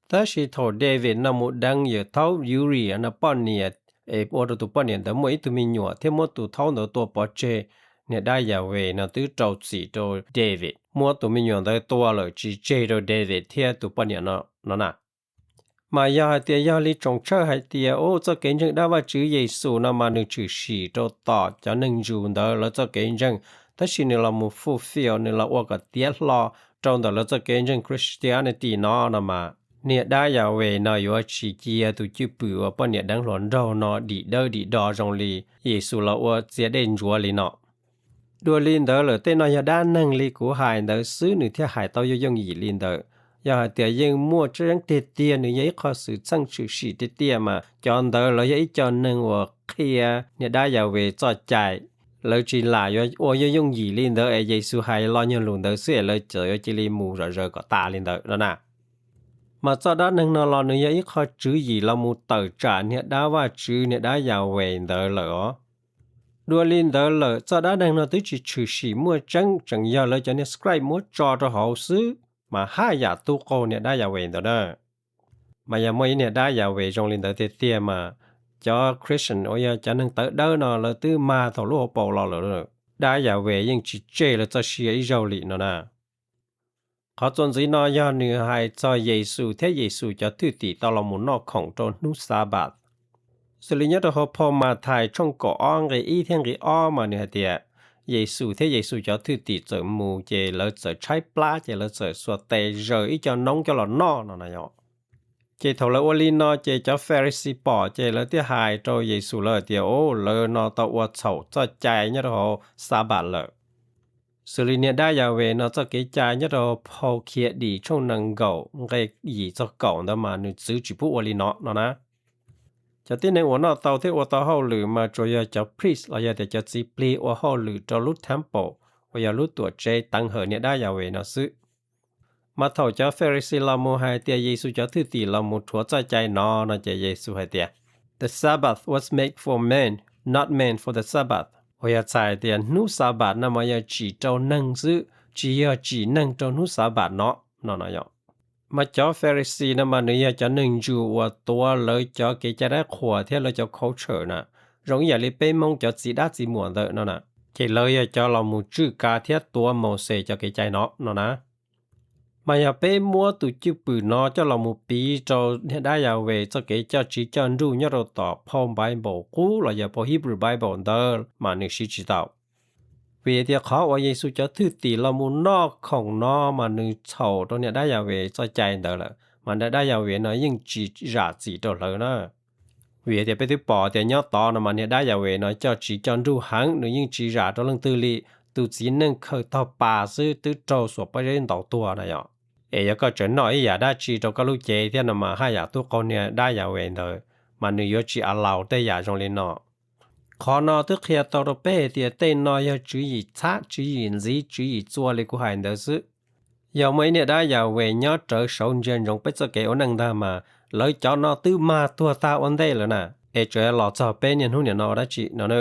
Tab sis thaum David no mus deev yawm-thaub Urias no poj niam, es ua rau tus poj niam ntawd muaj ib tug me nyuam thiab muab tus thaub ntawd tua pov tseg, niam dab Yahweh no twb rau txim rau David, muab tus me nyuam ntawd tua lawm tsis tseg rau David thiab tus poj niam no no na. Mas yog hais tias yog li tsoom tshawj hais tias, u, txoj kev ntseeg dab Vajtswv Yexus no mas nws tshwm sim rau tom cov neeg Jews ntawd lawv txoj kev ntseeg, tab sis nws los mus fulfill, nws los ua kom tiav hlo rau ntawm lawv txoj kev ntseeg Christianity no no mas, niam dab Yahweh no yuav tsis cia tus cwj pwm uas poj niam deev hluas nraug no dim dawb dim do zoo li Yexus los ua txias dej ntsuav li no. Dua li ntawd lawm, tej no yog dab neeg li kuv hais ntawd xwb nws thiaj hais tau yooj yooj yim li ntawd. Yog hais tias yeej muaj tseeb tiag tiag, nws yog ib qho xwm txheej tshwm sim tiag tiag mas cov ntawd lawv yog ib co neeg uas qhia niam dab Yahweh txoj cai. Lawv tsis lam yuav ua yooj yooj yim li ntawd es Yexus hais lo nyuag lus ntawd xwb es lawv txawm yuav cia li mus zom zaws kom tas li ntawd no na. Mas txoj dab neeg no los nws yog ib qho tswv yim los mus tawm tsam niam dab Vajtswv, niam dab Yahweh ntawd lawm os. Dua li ntawd lawm, txoj dab neeg no twb tsis tshwm sim muaj tseeb, tseem yog lawv cov niag scribe muab tso rau hauv xwb, mas haj yam tub qaug niam dab Yahweh ntawd na. Mas yog muaj ib niam dab Yahweh zoo li ntawd tiag tiag mas cov Christian uas yog cov neeg tawv dawb no lawv twb mag thaum lub hauv paus los lawm, dab Yahweh yeej tsis tseg lawv txoj sia ib zaug li no na. Qhov txuas ntxiv no yog nws hais txog Yexus thiab Yexus cov thwj tim tau los mus noj khoom rau hnub Xabath. Xws li nyob rau hauv phau Mathais tshooj kaum ob nqe ib thiab nqe ob mas nws hais tias, Yexus thiab Yexus cov thwj tim txawm mus ces lawv txawm tshaib plab ces lawv txawm xuas tes zaws ib co noob coj los noj no na yom. Ces thaum lawv ua li no ces cov Pharisee pom ces lawv thiaj hais rau Yexus lawv tias, u, lawv no tau ua txhaum txoj cai nyob rau hauv Xabath lawm. Xws li niam dab Yahweh no txoj kev cai nyob rau phau Khiav Dim tshooj nees nkaum nqe yim txog kaum ntawd mas nws txwv tsis pub ua li no no na. Cov tib neeg uas noj tau thiab ua tau hauj lwm mas tsuas yog cov priest los yog tias cov txiv plig ua hauj lwm rau lub temple uas yog lub tuam tsev teev hawm niam dab Yahweh no xwb. Mas thaum cov Pharisee los mus hais tias Yexus cov thwj tim los mus rhuav txoj cai no no ces Yexus hais tias, The Sabbath was made for man, not man for the Sabbath. Uas yog txhais tias hnub Xabath no mas yog tsim rau neeg xwb, tsis yog tsim neeg rau hnub Xabath no no no yom. Mas cov Pharisee no mas nws yog cov neeg Jew uas tuav lawv cov kev cai dab qhuas thiab lawv cov culture na, zoo ib yam li peb Hmoob cov txiv dab txiv muam ntawd no na. Ces lawv yog cov los mus tswj kav thiab tuav Mauxes cov kev cai no no na. Mas yog peb muab tus cwj pwm no coj los mus piv rau niam dab Yahweh txoj kev coj tsiv coj nruj nyob rau tom phau Bible qub los yog phau Hebrew Bible ntawd mas nws siv tsis tau. Vim tias qhov uas Yexus cov thwj tim los mus noj khoom no mas nws txhaum rau niam dab Yahweh txoj cai ntawd lawm, mas niam dab Yahweh no yeej tsis zam txim rau lawv na. Vim tias peb twb pom tias nyob tod no mas niam dab Yahweh no coj tsiv coj nruj heev, nws yeej tsis zam rau leej twg li. Tus txiv neej khaws tog pas xwb twb raug xuas pob zeb ntaus tuag na yom. Es yog koj tseem noj ib yam dab tsi rau koj lub cev thiab no mas haj yam tub qaug niam dab Yahweh ntawd, mas nws yuav tsis allow tej yam zoo li no. Qhov no twb qhia tau rau peb hais tias tej no yog tswv yim txhab, tswv yim ntxiv, tswv yim txua li kuv hais ntawd xwb. Yog muaj ib niam dab Yahweh nyob rawv saud ntsia ntsoov peb txoj kev ua neej ntag mas lawv cov no twb mag tuag tag ua ntej lawm na, es tseem los txog peb niaj hnub niam no ua dab tsi no na.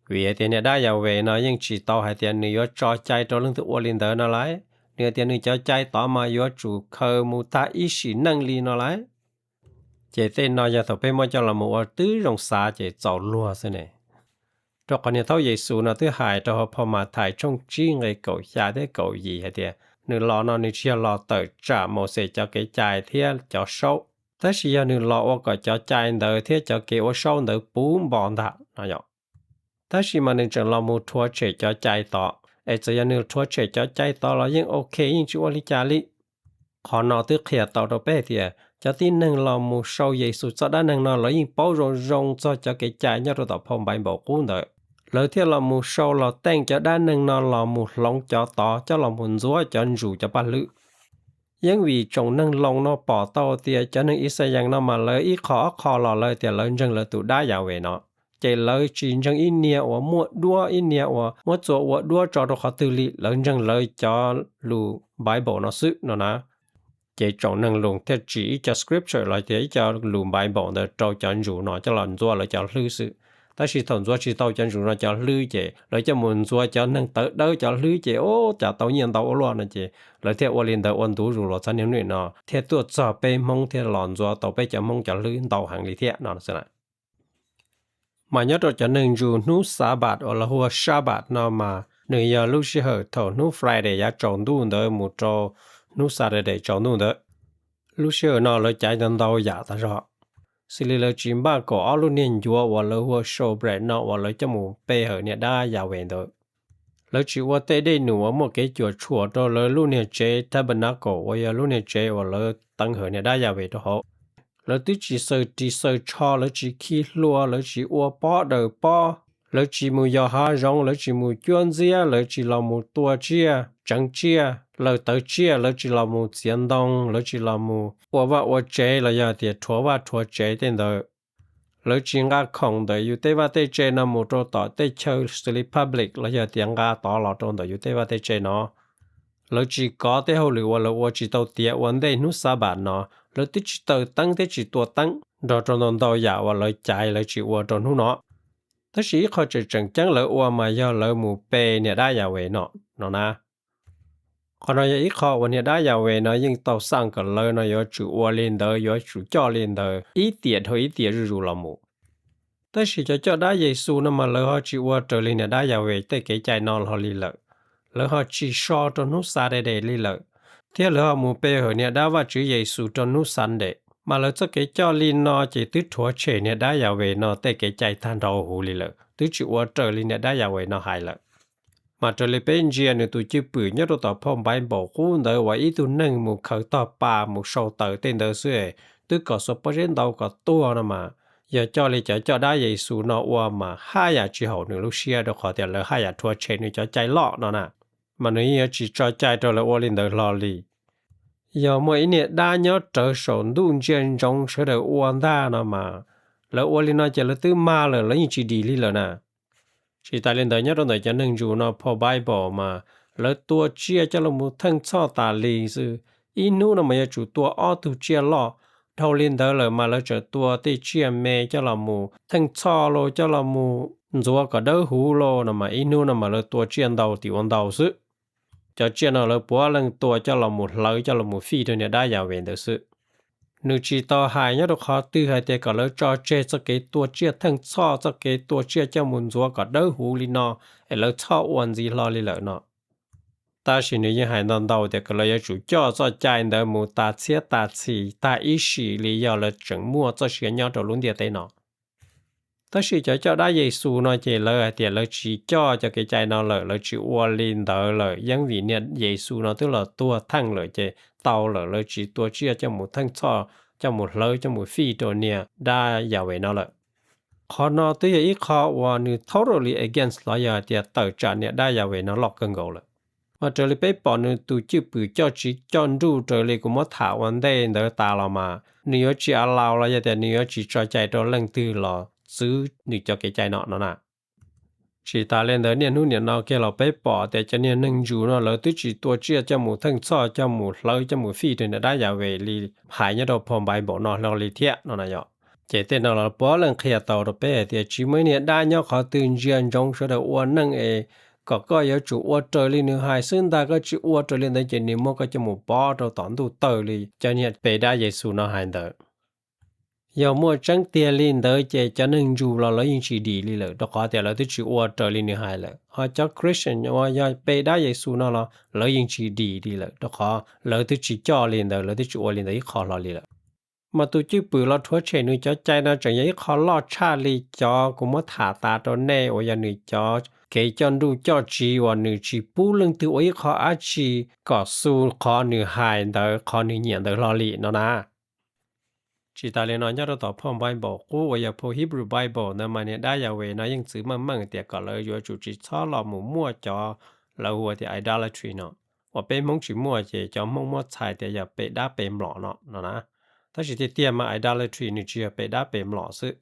Vim hais tias niam dab Yahweh no yeej tsis tau hais tias nws yuav tso cai rau leej twg ua li ntawd no lauj. Nws hais tias nws cov cai tod mas yuav tsum khaws mus tag ib sim neej li no lauj. Ces tej no yog thaum peb muab coj los mus ua tib zoo xav ces txaus luag xwb ne. Rau qhov niag thaub Yexus no twb hais rau hauv phau Mathais tshooj tsib nqe kaum xya thiab kaum yim hais tias nws los no nws tsis yog los tawm tsam Mauxes cov kev cai thiab cov saub, tab sis yog nws los ua kom cov cai ntawd thiab cov kev ua saub ntawd puv npo ntag no yom. Tab sis mas nws tseem los mus rhuav tshem cov cai tod, es txawm yog nws rhuav tshem cov cai tod los yeej ok, yeej tsis ua li cas li. Qhov no twb qhia tau rau peb hais tias cov tib neeg los mus sau Yexus txoj dab neeg no lawv yeej paub zoo zoo txog cov kev cai nyob rau tom phau Npaiv Npaum Qub ntawd, lawv thiaj los mus sau los teej cov dab neeg no los mus hloov cov tod coj los mus ntxuav cov ntsus cov paj hlwb. Yeej vim tsoom neeg Loos no pom tau tias cov neeg Ixayees no mas lawv ib qho ob qho los lawv tias lawv ntseeg lawv tus dab Yahweh no, ces lawv tsis ntseeg ib niag uas muaj duab, ib niag uas muab txua ua duab tso rau qhov twg li, lawv ntseeg lawv cov lus Bible no xwb no na. Ces tsoom neeg Loos thiaj tsim ib co scripture los tias ib co lus Bible ntawd rau cov ntsus no coj los ntxuav lawv cov hlwb xwb. Tab sis thaum ntxuav tsis tau cov ntsuj no cov hlwb ces lawv coj mus ntxuav cov neeg tawv dawb cov hlwb ces ua cas tau nyiaj ntau ua luaj no ces lawv thiaj ua li ntawd ua ntu zus los txog niaj hnub no thiaj tuaj txog peb Hmoob thiaj los ntxuav tau peb cov Hmoob cov hlwb ntau heev li thiab no xwb na. Mas nyob rau cov neeg ntsuj hnub Xabat uas lawv hu ua Shabbat no mas nws yog lub sij hawm thaum hnub Friday yav tsaus ntuj ntawd mus rau hnub Saturday tsaus ntuj ntawd. Lub sij hawm no lawv caiv ntau ntau yam tag zog, xws li lawv tsis npaj kaum ob lub niag ncuav uas lawv hu ua showbread no uas lawv coj mus pe hawm niam dab Yahweh ntawd. Lawv tsis ua tej dej num uas muaj kev cuam tshuam rau lawv lub niag tsev tabernacle uas yog lub niag tsev uas lawv teev hawm niam dab Yahweh rau hauv. Lawv twb tsis xaws ris xaws tsho, lawv tsis khi hlua, lawv tsis ua pob daws pob, lawv tsis mus yos hav zoov, lawv tsis mus cuab ntxiab, lawv tsis los mus tua tsiaj, tseev tsiaj, laws tawv tsiaj, lawv tsis los mus txiav ntoo, lawv tsis los mus ua vaj ua tsev los yog tias rhuav vaj rhuav tsev tej ntawd. Lawv tsis nqa khoom ntawm yus tej vaj tej tse no mus rau tom tej chaw xws li public los yog tias nqa tod los rau ntawm yus tej vaj tej tse no. Lawv tsis kov tej hauj lwm uas lawv ua tsis tau tiav ua ntej hnub Xabat no, lawv twb tsis taws teeb thiab tsis tua teeb nrog rau ntau ntau yam uas lawv caiv lawv tsis ua rau hnub no. Tab sis ib qho tseem tseem ceeb lawv ua mas yog lawv mus pe niam dab Yahweh no, no na. Qhov no yog ib qho uas niam dab Yahweh no yeej tau xaj kom lawv no yuav tsum ua li ntawd, yuav tsum coj li ntawd ib tiam dhau ib tiam zuj zus los mus. Tab sis cov coj dab Yexus no mas lawv ho tsis ua raws li niam dab Yahweh tej kev cai no hlo li lawm. Lawv ho tsis so rau hnub Saturday li lawm, thiab lawv ho mus pe hawm niam dab Vajtswv Yexus rau hnub Sunday. Mas lawv txoj kev coj li no ces twb rhuav tshem niam dab Yahweh no tej kev cai tag nrho huv li lawm, twb tsis ua raws li niam dab Yahweh no hais lawm. Mas raws li peb ntsia nws tus cwj pwm nyob rau tom phau Npaiv Npaum Qub ntawd uas ib tug neeg mus khaws tog pa mus sau taws tej ntawd xwb, twb kom xuas pob zeb ntaus kom tuag no mas, yog coj li cov coj dab Yexus no ua mas haj yam tsis haum nws lub siab rau qhov tias lawv haj yam rhuav tshem nws cov cai loj no na. Mas nws yeej yuav tsis tso cai rau lawv ua li ntawd hlo li. Yog muaj ib niag dab nyob rawv saum ntuj ntsia ntsoov sawv daws ua ntag no mas, lawv ua li no ces lawv twb mag lawm, lawv yeej tsis dim li lawm na. Tsis tas li ntawd nyob rau ntawm cov neeg ntsuj no phau Bible mas lawv tua tsiaj coj los mus theej txhoj tas li xwb. Ib hnub no mas yuav tsum tua ob tug tsiaj loj. Dhau li ntawd lawm mas lawv tseem tua tej tsiaj me coj los mus theej txhoj los coj los mus ntxuav kom dawb huv los no mas ib hnub no mas lawv tua tsiaj ntau tim ua ntau xwb. Cov tsiaj no lawv puav leej tua coj los mus hlawv coj los mus fij rau niam dab Yahweh ntawd xwb. Nws tsis tau hais nyob rau qhov twg hais tias kom lawv tso tseg txoj kev tua tsiaj theej txhoj, txoj kev tua tsiaj coj mus ntxuav kom dawb huv li no, es lawv txhob ua ntxiv hlo li lawm no. Tab sis nws yeej hais ntau ntau tias kom lawv yuav tsum coj txoj cai ntawd mus tas txhiab tas txhis tag ib sim li yog lawv tseem muaj txoj sia nyob rau lub ntiaj teb no. Tab sis cov coj dab Yexus no ces lawv hais tias lawv tsis coj cov kev cai no lawm, lawv tsis ua li ntawd lawm, yeej vim niam Yexus no twb los tuag theej lawm ces tau lawm, lawv tsis tua tsiaj coj mus theej txhoj, coj mus hlawv, coj mus fij rau niam dab Yahweh no lawm. Qhov no twb yog ib qho uas nws totally against los yog hais tias tawm tsam niam dab Yahweh no loj kawg nkaus lawm. Mas raws li peb pom nws tus cwj pwm coj tsiv coj nruj raws li kuv muab tham ua ntej ntawd tas los mas nws yuav tsis allow los yog tias nws yuav tsis tso cai rau leej twg los txwv nws cov kev cai no no na. Tsis tas li ntawd niaj hnub nim no kiag los peb pom tias cov niag neeg ntsuj no lawv twb tsis tua tsiaj coj mus theej txhoj coj mus hlawv coj mus fij rau niam dab Yahweh li hais nyob rau phau Npaiv Npaum no hlo li thiab no na yom. Ces tej no los puav leej qhia tau rau peb hais tias tsis muaj ib niag dab nyob qhov twg ntsia ntsoov sawv daws ua neej es kom koj yuav tsum ua raws li nws hais xwb ntag, koj tsis ua raws li ntawd ces nws muab koj coj mus pov rau tom ntuj tawg li cov niag pe dab Yexus no hais ntawd. Yog muaj tseeb tiag li ntawd ces cov neeg ntsuj los lawv yeej tsis dim li lawm rau qhov tias lawv twb tsis ua raws li nws hais lawm. Ho cov Christian uas yog pe dab Yexus no los lawv yeej tsis dim li lawm rau qhov lawv twb tsis coj li ntawd, lawv twb tsis ua li ntawd ib qho hlo li lawm. Mas tus cwj pwm los rhuav tshem nws cov cai no tseem yog ib qho loj tshaj li cov kuv muab tham tas rau nej uas yog nws cov kev coj nruj coj tsiv uas nws tsis pub leej twg ua ib qho dab tsi kom xu qhov nws hais ntawd, qhov nws nyiam ntawd hlo li no na. Tsis tas li no nyob rau tom phau Npaiv Npaum Qub uas yog phau Hebrew Bible ntawd mas niam dab Yahweh no yeej txwv meej meej tias kom lawv yuav tsum tsis txhob los mus muaj cov lawv hu ua tias idolatry no, uas peb Hmoob tsis muaj ces cov Hmoob muab txhais tias yog pe dab pe mlom no no na. Tab sis tiag tiag mas idolatry nws tsis yog pe dab pe mlom xwb.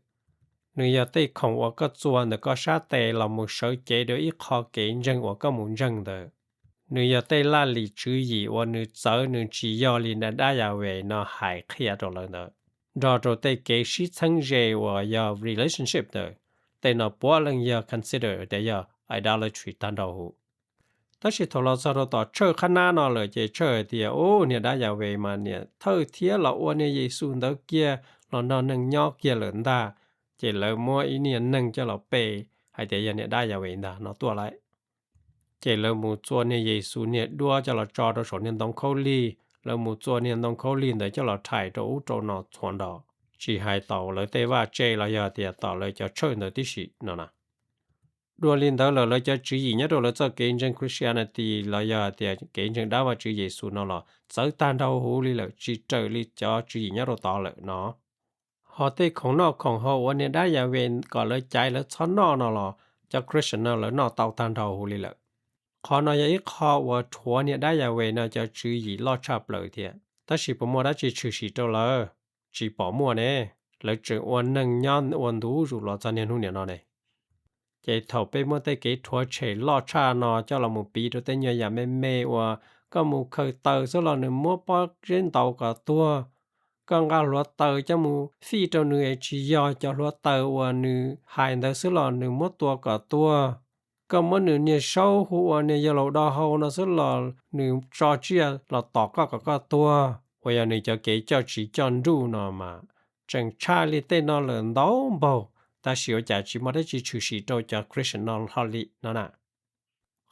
Nws yog tej khoom uas koj txua ntawm koj sab tes los mus sawv cev rau ib qho kev ntseeg uas koj mus ntseeg ntawd. Nws yog tej laj lim tswv yim uas nws txawv, nws tsis yog li niam dab Yahweh no hais qhia rau lawv ntawd, nrog rau tej kev sib txheeb ze uas yog relationship ntawd. tej no puav leej yog consider tias yog idolatry tag nrho huv. Tab sis thaum los txog rau tom tshawj qhab nab no lawm ces tshawj hais tias, u, niag dab Yahweh mas niam thawj thiab los ua niag Yexus ntawd kiag los nrog neeg nyob kiag lawm ntag. Ces lawv muab ib niag neeg coj los pe hais tias yog niag dab Yahweh ntag no tuaj lawm. Ces lawv mus txua niag Yexus niag duab coj los tso rau saum niag ntoo khaub lig, lawv mus txua niag ntoo khaub lig ntawd coj los rhais rau ub rau no txhua nrho, tsis hais tom lawv tej vaj tse los yog tias tom lawv cov tshawj ntawd tib si no na. Dua li ntawd lawm lawv cov tswv yim nyob rau lawv txoj kev ntseeg Christianity los yog tias kev ntseeg dab Vajtswv Yexus no los txawv tag nrho huv li lawm, tsis raws li cov tswv yim nyob rau tod lawm no. Ho tej khoom noj khoom haus uas niag dab Yahweh kom lawv caiv lawv txhob noj no los cov Christian no lawv noj tau tag nrho huv li lawm. Qhov no yog ib qho uas rhuav niag dab Yahweh no cov tswv yim loj tshaj plaws thiab, tab sis puas muaj dab tsi tshwm sim rau lawv? Tsis pom muaj ne. Lawv tseem ua neeg nyob ua ntu zus los txog niaj hnub niam no ne. Ces thaum peb muab tej kev rhuav tshem loj tshaj no coj los mus piv rau tej nyuag yam me me uas koj mus khaws taws xwb los nws muab pob zeb ntaus kom tuag, koj nqa hluav taws coj mus fij rau nws es tsis yog cov hluav taws uas nws hais ntawd xwb los nws muab tua kom tuag, koj muab nws niag saub hu ua niag yog laus do hau no xwb los nws tso tsiaj los tom koj kom koj tuag, uas yog nws cov kev coj tsiv coj nruj no mas tseem tshaj li tej no lawm ntau npaug, tab sis ua cas tsis muaj dab tsi tshwm sim rau cov Christian no hlo li no na.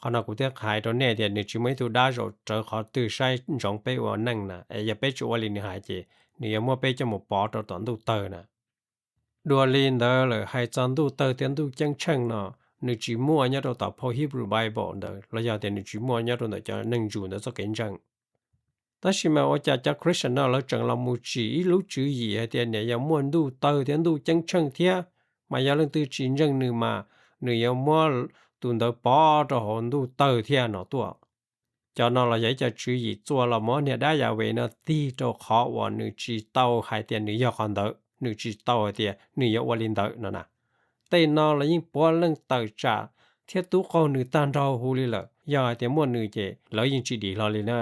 Qhov no kuv thiaj hais rau nej tias nws tsis muaj ib tug dab zaum rawv qhov twg saib ntsoov peb ua neej na, es yog peb tsis ua li nws hais ces nws yuav muab peb coj mus pov rau tom ntuj tawg na. Dua li ntawd lawm hais txog ntuj tawg thiab ntuj ceeb tsheej no, nws tsis muaj nyob rau tom phau Hebrew Bible ntawd los yog tias nws tsis muaj nyob rau ntawm cov neeg ntsus ntawd txoj kev ntseeg. Tab sis mas ua cas cov Christian no lawv tseem los mus tsim ib lub tswv yim hais tias niam yog muaj ntuj tawg thiab ntuj ceeb tsheej thiab, mas yog leej twg tsis ntseeg nws mas nws yuav muab tus ntawd pov rau hauv ntuj tawg thiab no tuaj. Cov no los yog ib co tswv yim txua los muab niag dab Yahweh no tig rau qhov uas nws tsis tau hais tias nws yog qhov ntawd, nws tsis tau hais tias nws yuav ua li ntawd no na. Tej no los yeej puav leej tawm tsam thiab tub qaug nws tag nrho huv li lawm, yog hais tias muaj nws ces lawv yeej tsis dim hlo li na.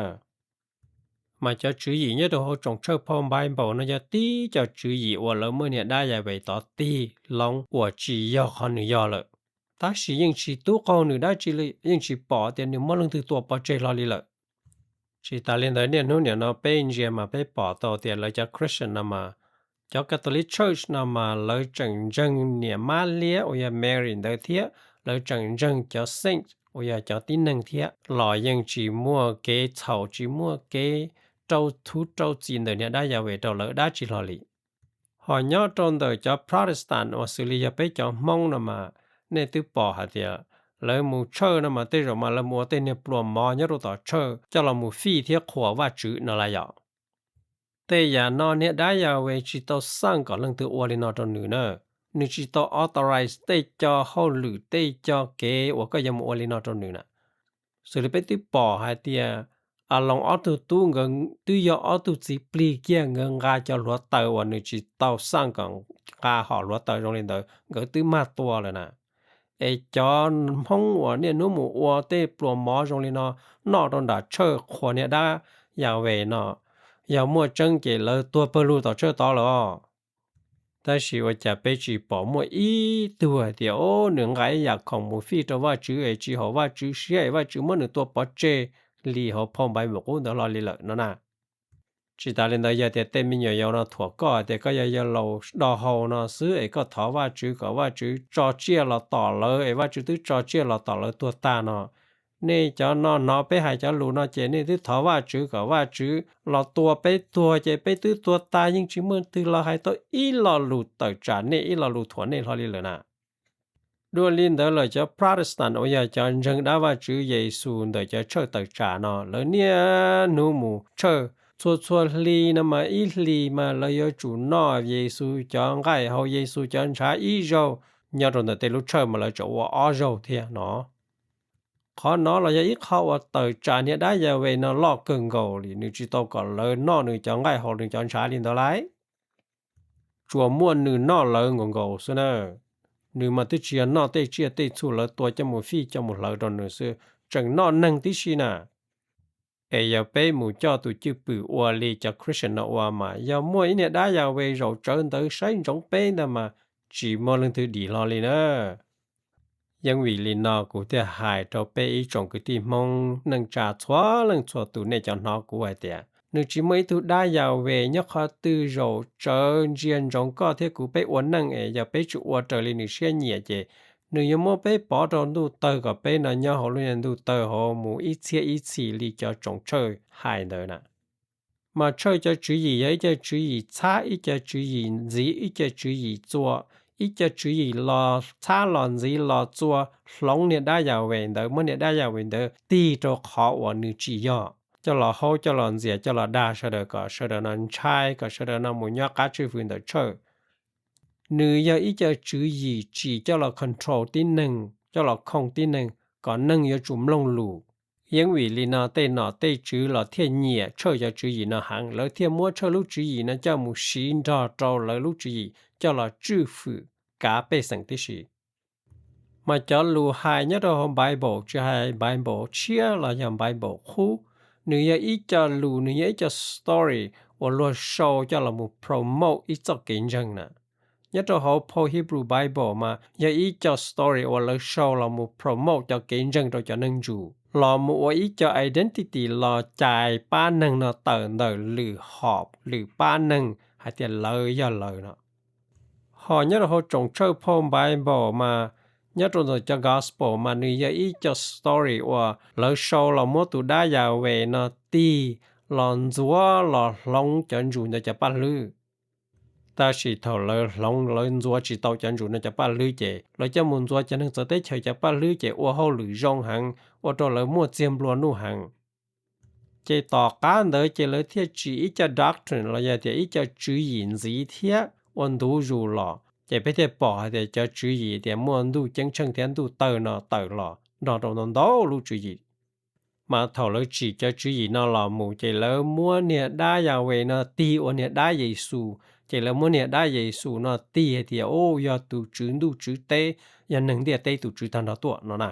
Mas cov tswv yim nyob rau hauv tsoom tshawj phau Bible no yog tib co tswv yim uas lawv muab niag dab Yahweh tod tig loo uas tsis yog qhov nws yog lawm, tab sis yeej tsis tub qaug nws dab tsi li, yeej tsis pom tias nws muab leej twg tua pov tseg hlo li lawm. Tsis tas li ntawd niaj hnub niam no peb ntsia mas peb pom tau tias lawv cov Christian no mas, cov Catholic Church no mas lawv tseem ntseeg niam mab liab uas yog Mary ntawd thiab, lawv tseem ntseeg cov saint uas yog cov tib neeg thiab, los yeej tsis muaj kev txhaum tsis muaj kev rau thub rau txim ntawm niag dab Yahweh rau lawv dab tsi hlo li. Ho nyob rau ntawm cov Protestant uas xws li yog peb cov Hmoob no mas, nej twb pom hais tias lawv mus tshawj no mas tej zaum mas lawv mus ua tej niag pluas mov nyob rau tom tshawj coj los mus fij thiab qhuas Vajtswv no lawm yom. Tej yam no niag dab Yahweh tsis tau xaj kom leej twg ua li no rau nws na. Nws tsis tau authorize tej co hauj lwm tej co kev uas koj yuav mus ua li no rau nws na. Xws li peb twb pom hais tias Aloos ob tug tub nkawd twb yog ob tug txiv plig kiag, nkawd nqa cov hluav taws uas nws tsis tau xaj kom nqa hom hluav taws zoo li ntawd nkawd twb mag tua lawm na. Es cov Hmoob uas niaj hnub mus ua tej pluas mov zoo li no noj rau nram tshawj qhuas niag dab Yahweh no, yog muaj tseeb ces lawv tuag pawg lug tom tshawj tod lawm os. Tab sis ua cas peb tsis pom muaj ib tug hais tias, o, nws nqa ib yam khoom mus fij rau Vajtswv es tsis haum Vajtswv siab es Vajtswv muab nws tua pov tseg li hauv phau Npaiv Npum Qub ntawd hlo li lawm no na. Tsis tas li ntawd yog tias tej me nyuam yaus no thuam koj hais tias koj yog yawg laus do hau no xwb es koj thov Vajtswv kom Vajtswv tso tsiaj los tom lawv es Vajtswv twb tso tsiaj los tom lawv tuag tag no, nej cov no hnov peb hais cov lus no ces nej twb thov Vajtswv kom Vajtswv los tua peb tuag ces peb twb tuag tag, yeej tsis muaj twg los hais tau ib lo lus tawm tsam nej ib lo lus thuam nej hlo li lawm na. Dua li ntawd lawm cov Protestant uas yog cov ntseeg dab Vajtswv Yexus ntawm cov tshawj tawm tsam no, lawv niaj hnub mus tshawj txhua txhua hli no mas ib hlis mas lawv yuav tsum noj Yexus cov nqaij haus Yexus cov ntshav ib zaug, nyob rau ntawm tej lub tshawj mas lawv tseem ua ob zaug thiab no. Qhov no los yog ib qho uas tawm tsam niag dab Yahweh no loj kawg nkaus li, nws tsis tau kom lawv noj nws cov nqaij haus nws cov ntshav li ntawd lauj. Tsuas muaj nws noj lawv nkaus nkaus xwb na. Nws mas twb tsis yog noj tej tsiaj tej txhu lawv tua coj mus fij coj mus hlawv rau nws xwb, tseem noj neeg tib si na. Es yog peb mus coj tus cwj pwm ua li cov Christian no ua mas yog muaj ib niag dab Yahweh zaum tsawv ntawd saib ntsoov peb ntag mas tsis muaj leej twg dim hlo li na. Yeej vim li no kuv thiaj hais rau peb ib tsoom kwv tij Hmoob neej tsa txhua leej txhua tus nej cov hnov kuv hais tias nws tsis muaj ib tug dab Yas Ves nyob qhov twg zaum tsawv ntsia ntsoov koj thiab kuv peb ua neej es yog peb tsis ua raws li nws siab nyiam ces nws yuav muab peb pov rau ntuj tawg kom peb no nyob hauv lub niag ntuj tawg hauv mus ib txhiab ib txhis li cov tsoom Tshawj hais ntawd na. Mas Tshawj cov tswv yim yog ib co tswv yim txhab, ib co tswv yim ntxiv, ib co tswv yim txua, ib co tswv yim los txhab los ntxiv los txua hloov niag dab Yas Ves ntawd, muab niag dab Yas Ves ntawd tig rau qhov uas nws tsis yog, coj los haub coj los ntxias coj los dag sawv daws kom sawv daws no ntshai, kom sawv daws no mus nyob qab tswj hwm ntawm Tshawj. Nws yog ib co tswv yim tsim coj los control tib neeg, coj los khooj tib neeg kom neeg yuav tsum mloog lus. Yeej vim li no tej nom tej tswv los thiaj nyiam Tshawj cov tswv yim no heev, lawv thiaj muab Tshawj lub tswv yim no coj mus siv nrog rau lawv lub tswv yim coj los tswj hwm kav pej xeem tib si. Mas cov lus hais nyob rau hauv Bible, tsis hais Bible tshiab los yog Bible qub, nws yog ib co lus, nws yog ib co story uas luag sau coj los mus promote ib txoj kev ntseeg na. Nyob rau hauv phau Hebrew Bible mas yog ib co story uas lawv sau los mus promote cov kev ntseeg rau cov neeg ntsus, los mus ua ib co identity los cais pab neeg no tawm ntawm lwm hom lwm pab neeg hais tias lawv yog lawv no. Ho nyob rau hauv tsoom Tshawj phau Bible mas, nyob rau ntawm cov Gospel mas nws yog ib co story uas lawv sau los muab tus dab Yas Ves no tig los ntxuav los hloov cov ntsus ntawd cov paj hlwb. Tab sis thaum lawv hloov lawv ntxuav tsis tau cov ntsus no cov paj hlwb ces lawv coj mus ntxuav cov neeg txawv teb chaws cov paj hlwb ces ua hauj lwm zoo heev, ua rau lawv muaj txiag nplua nuj heev. Ces tom qab ntawd ces lawv thiaj tsim ib co doctrine los yog tias ib co tswv yim ntxiv thiab ua ntu zus los, ces peb thiaj pom hais tias cov tswv yim tias muaj ntuj ceeb tsheej thiab ntuj tawg no tawm los nrog rau ntau ntau lub tswv yim. Mas thaum lawv tsim cov tswv yim no los mus ces lawv muab niag dab Yas Ves no tig ua niag dab Yexus, ces lawv muab niag dab Yexus no tig hais tias, u, yog tus tswv ntuj tswv teb, yog neeg ntiaj teb tus tswv tag nrho tuaj no na.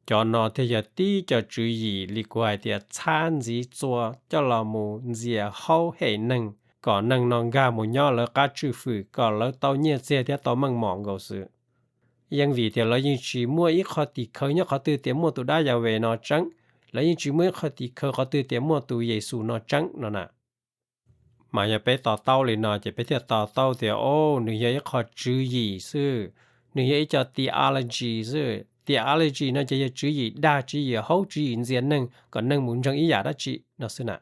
Cov no thiaj yog tib co tswv yim li kuv hais tias txhab ntxiv txua coj los mus ntxias haub hem neeg, kom neeg no nkag mus nyob lawv qab tswj hwm, kom lawv tau nyiaj txiag thiab tau meej mom nkaus xwb. Yeej vim tias lawv yeej tsis muaj ib qho tim khawv nyob qhov twg tias muaj tus dab Yas Ves no tseeb, lawv yeej tsis muaj ib qho tim khawv qhov twg tias muaj tus Yexus no tseeb no na. Mas yog peb to taub li no ces peb thiaj to taub tias, o, nws yog ib qho tswv yim xwb, nws yog ib co theology xwb. Theology no ces yog tswv yim dag, tswv yim haub, tswv yim ntxias neeg kom neeg mus ntseeg ib yam dab tsi no xwb na.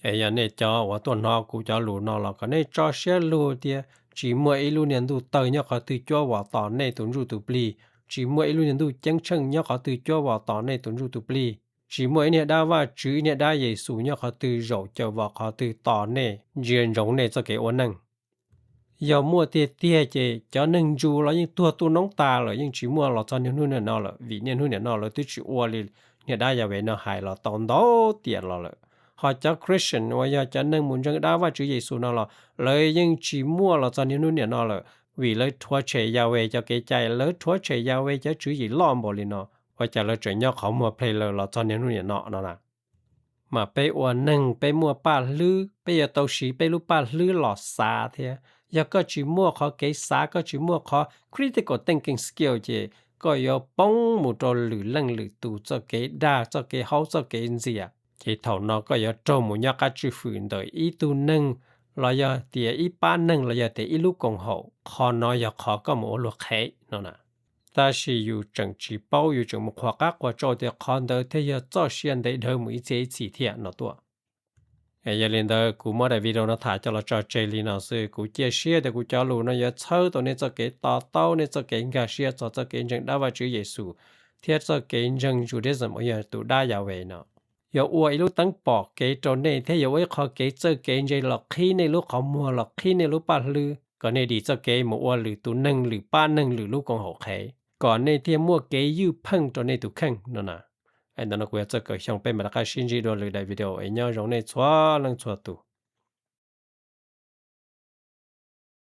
Es yog nej cov uas tuaj hnov kuv cov lus no los kom nej tso siab lug tias tsis muaj ib lub niag ntuj tawg nyob qhov twg cuab vam tos nej tus ntsuj tus plig, tsis muaj ib lub niag ntuj ceeb tsheej nyob qhov twg cuab vam tos nej tus ntsuj tus plig, tsis muaj ib niag dab Vajtswv ib niag dab Yexus nyob qhov twg zaum caw vos qhov twg tos nej ntsia ntsoov nej txoj kev ua neej. Yog muaj tiag tiag ces cov neeg ntsus los yeej tuag tuj noob tas lawm, yeej tsis muaj los txog niaj hnub niam no lawm, vim niaj hnub niam no lawv twb tsis ua li niag dab Yas Ves no hais los tau ntau tiam los lawm. Ho cov Christian uas yog cov neeg mus ntseeg dab Vajtswv Yexus no los lawv yeej tsis muaj los txog niaj hnub niam no lawm, vim lawv rhuav tshem Yas Ves cov kev cai, lawv rhuav tshem Yas Ves cov tswv yim loj npaum li no, ua cas lawv tseem nyob qhov muag plhe lawm los txog niaj hnub niam no no na. Mas peb ua neeg peb muaj paj hlwb, peb yuav tau siv peb lub paj hlwb los xav thiab. Yog koj tsis muaj qhov kev xav, koj tsis muaj qhov critical thinking skill ces koj yuav poob mus rau lwm leej lwm tus txoj kev dag, txoj kev haub, txoj kev ntxias. Ces thaum no koj yuav raug mus nyob qab tswj hwm ntawm ib tug neeg los yog tias ib pab neeg los yog tias ib lub koom haum. Qhov no yog qhov koj mus ua luag qhev no na. Tab sis yus tseem tsis paub, yus tseem mus qhuas qab qhuas tsau tias qhov ntawd thiaj yog txoj sia ntev dhawv mus ib txhiab ib txhis thiab no tuaj. Es yog li ntawd kuv muab daim video no tham coj los tso tseg li no xwb. Kuv cia siab tias kuv cov lus no yuav txhawb tau nej txoj kev to taub, nej txoj kev nkag siab txog txoj kev ntseeg dab Vajtswv Yexus thiab txoj kev ntseeg Judaism uas yog tus dab Yas Ves no. Yuav ua ib lub teeb pom kev rau nej thiab yuav ua ib qho kev txawj kev ntse los qhib nej lub qhov muag, los qhib nej lub paj hlwb, kom nej dim txoj kev mus ua lwm tus neeg, lwm pab neeg, lwm lub koom haum qhev, kom nej thiaj muaj kev ywj pheej rau nej tus kheej no na. Es ntawm no kuv yog Txawj Kawm Xyooj, peb mam rov qab sib ntsib dua lwm daim video es nyob zoo nej txhua leej txhua tus.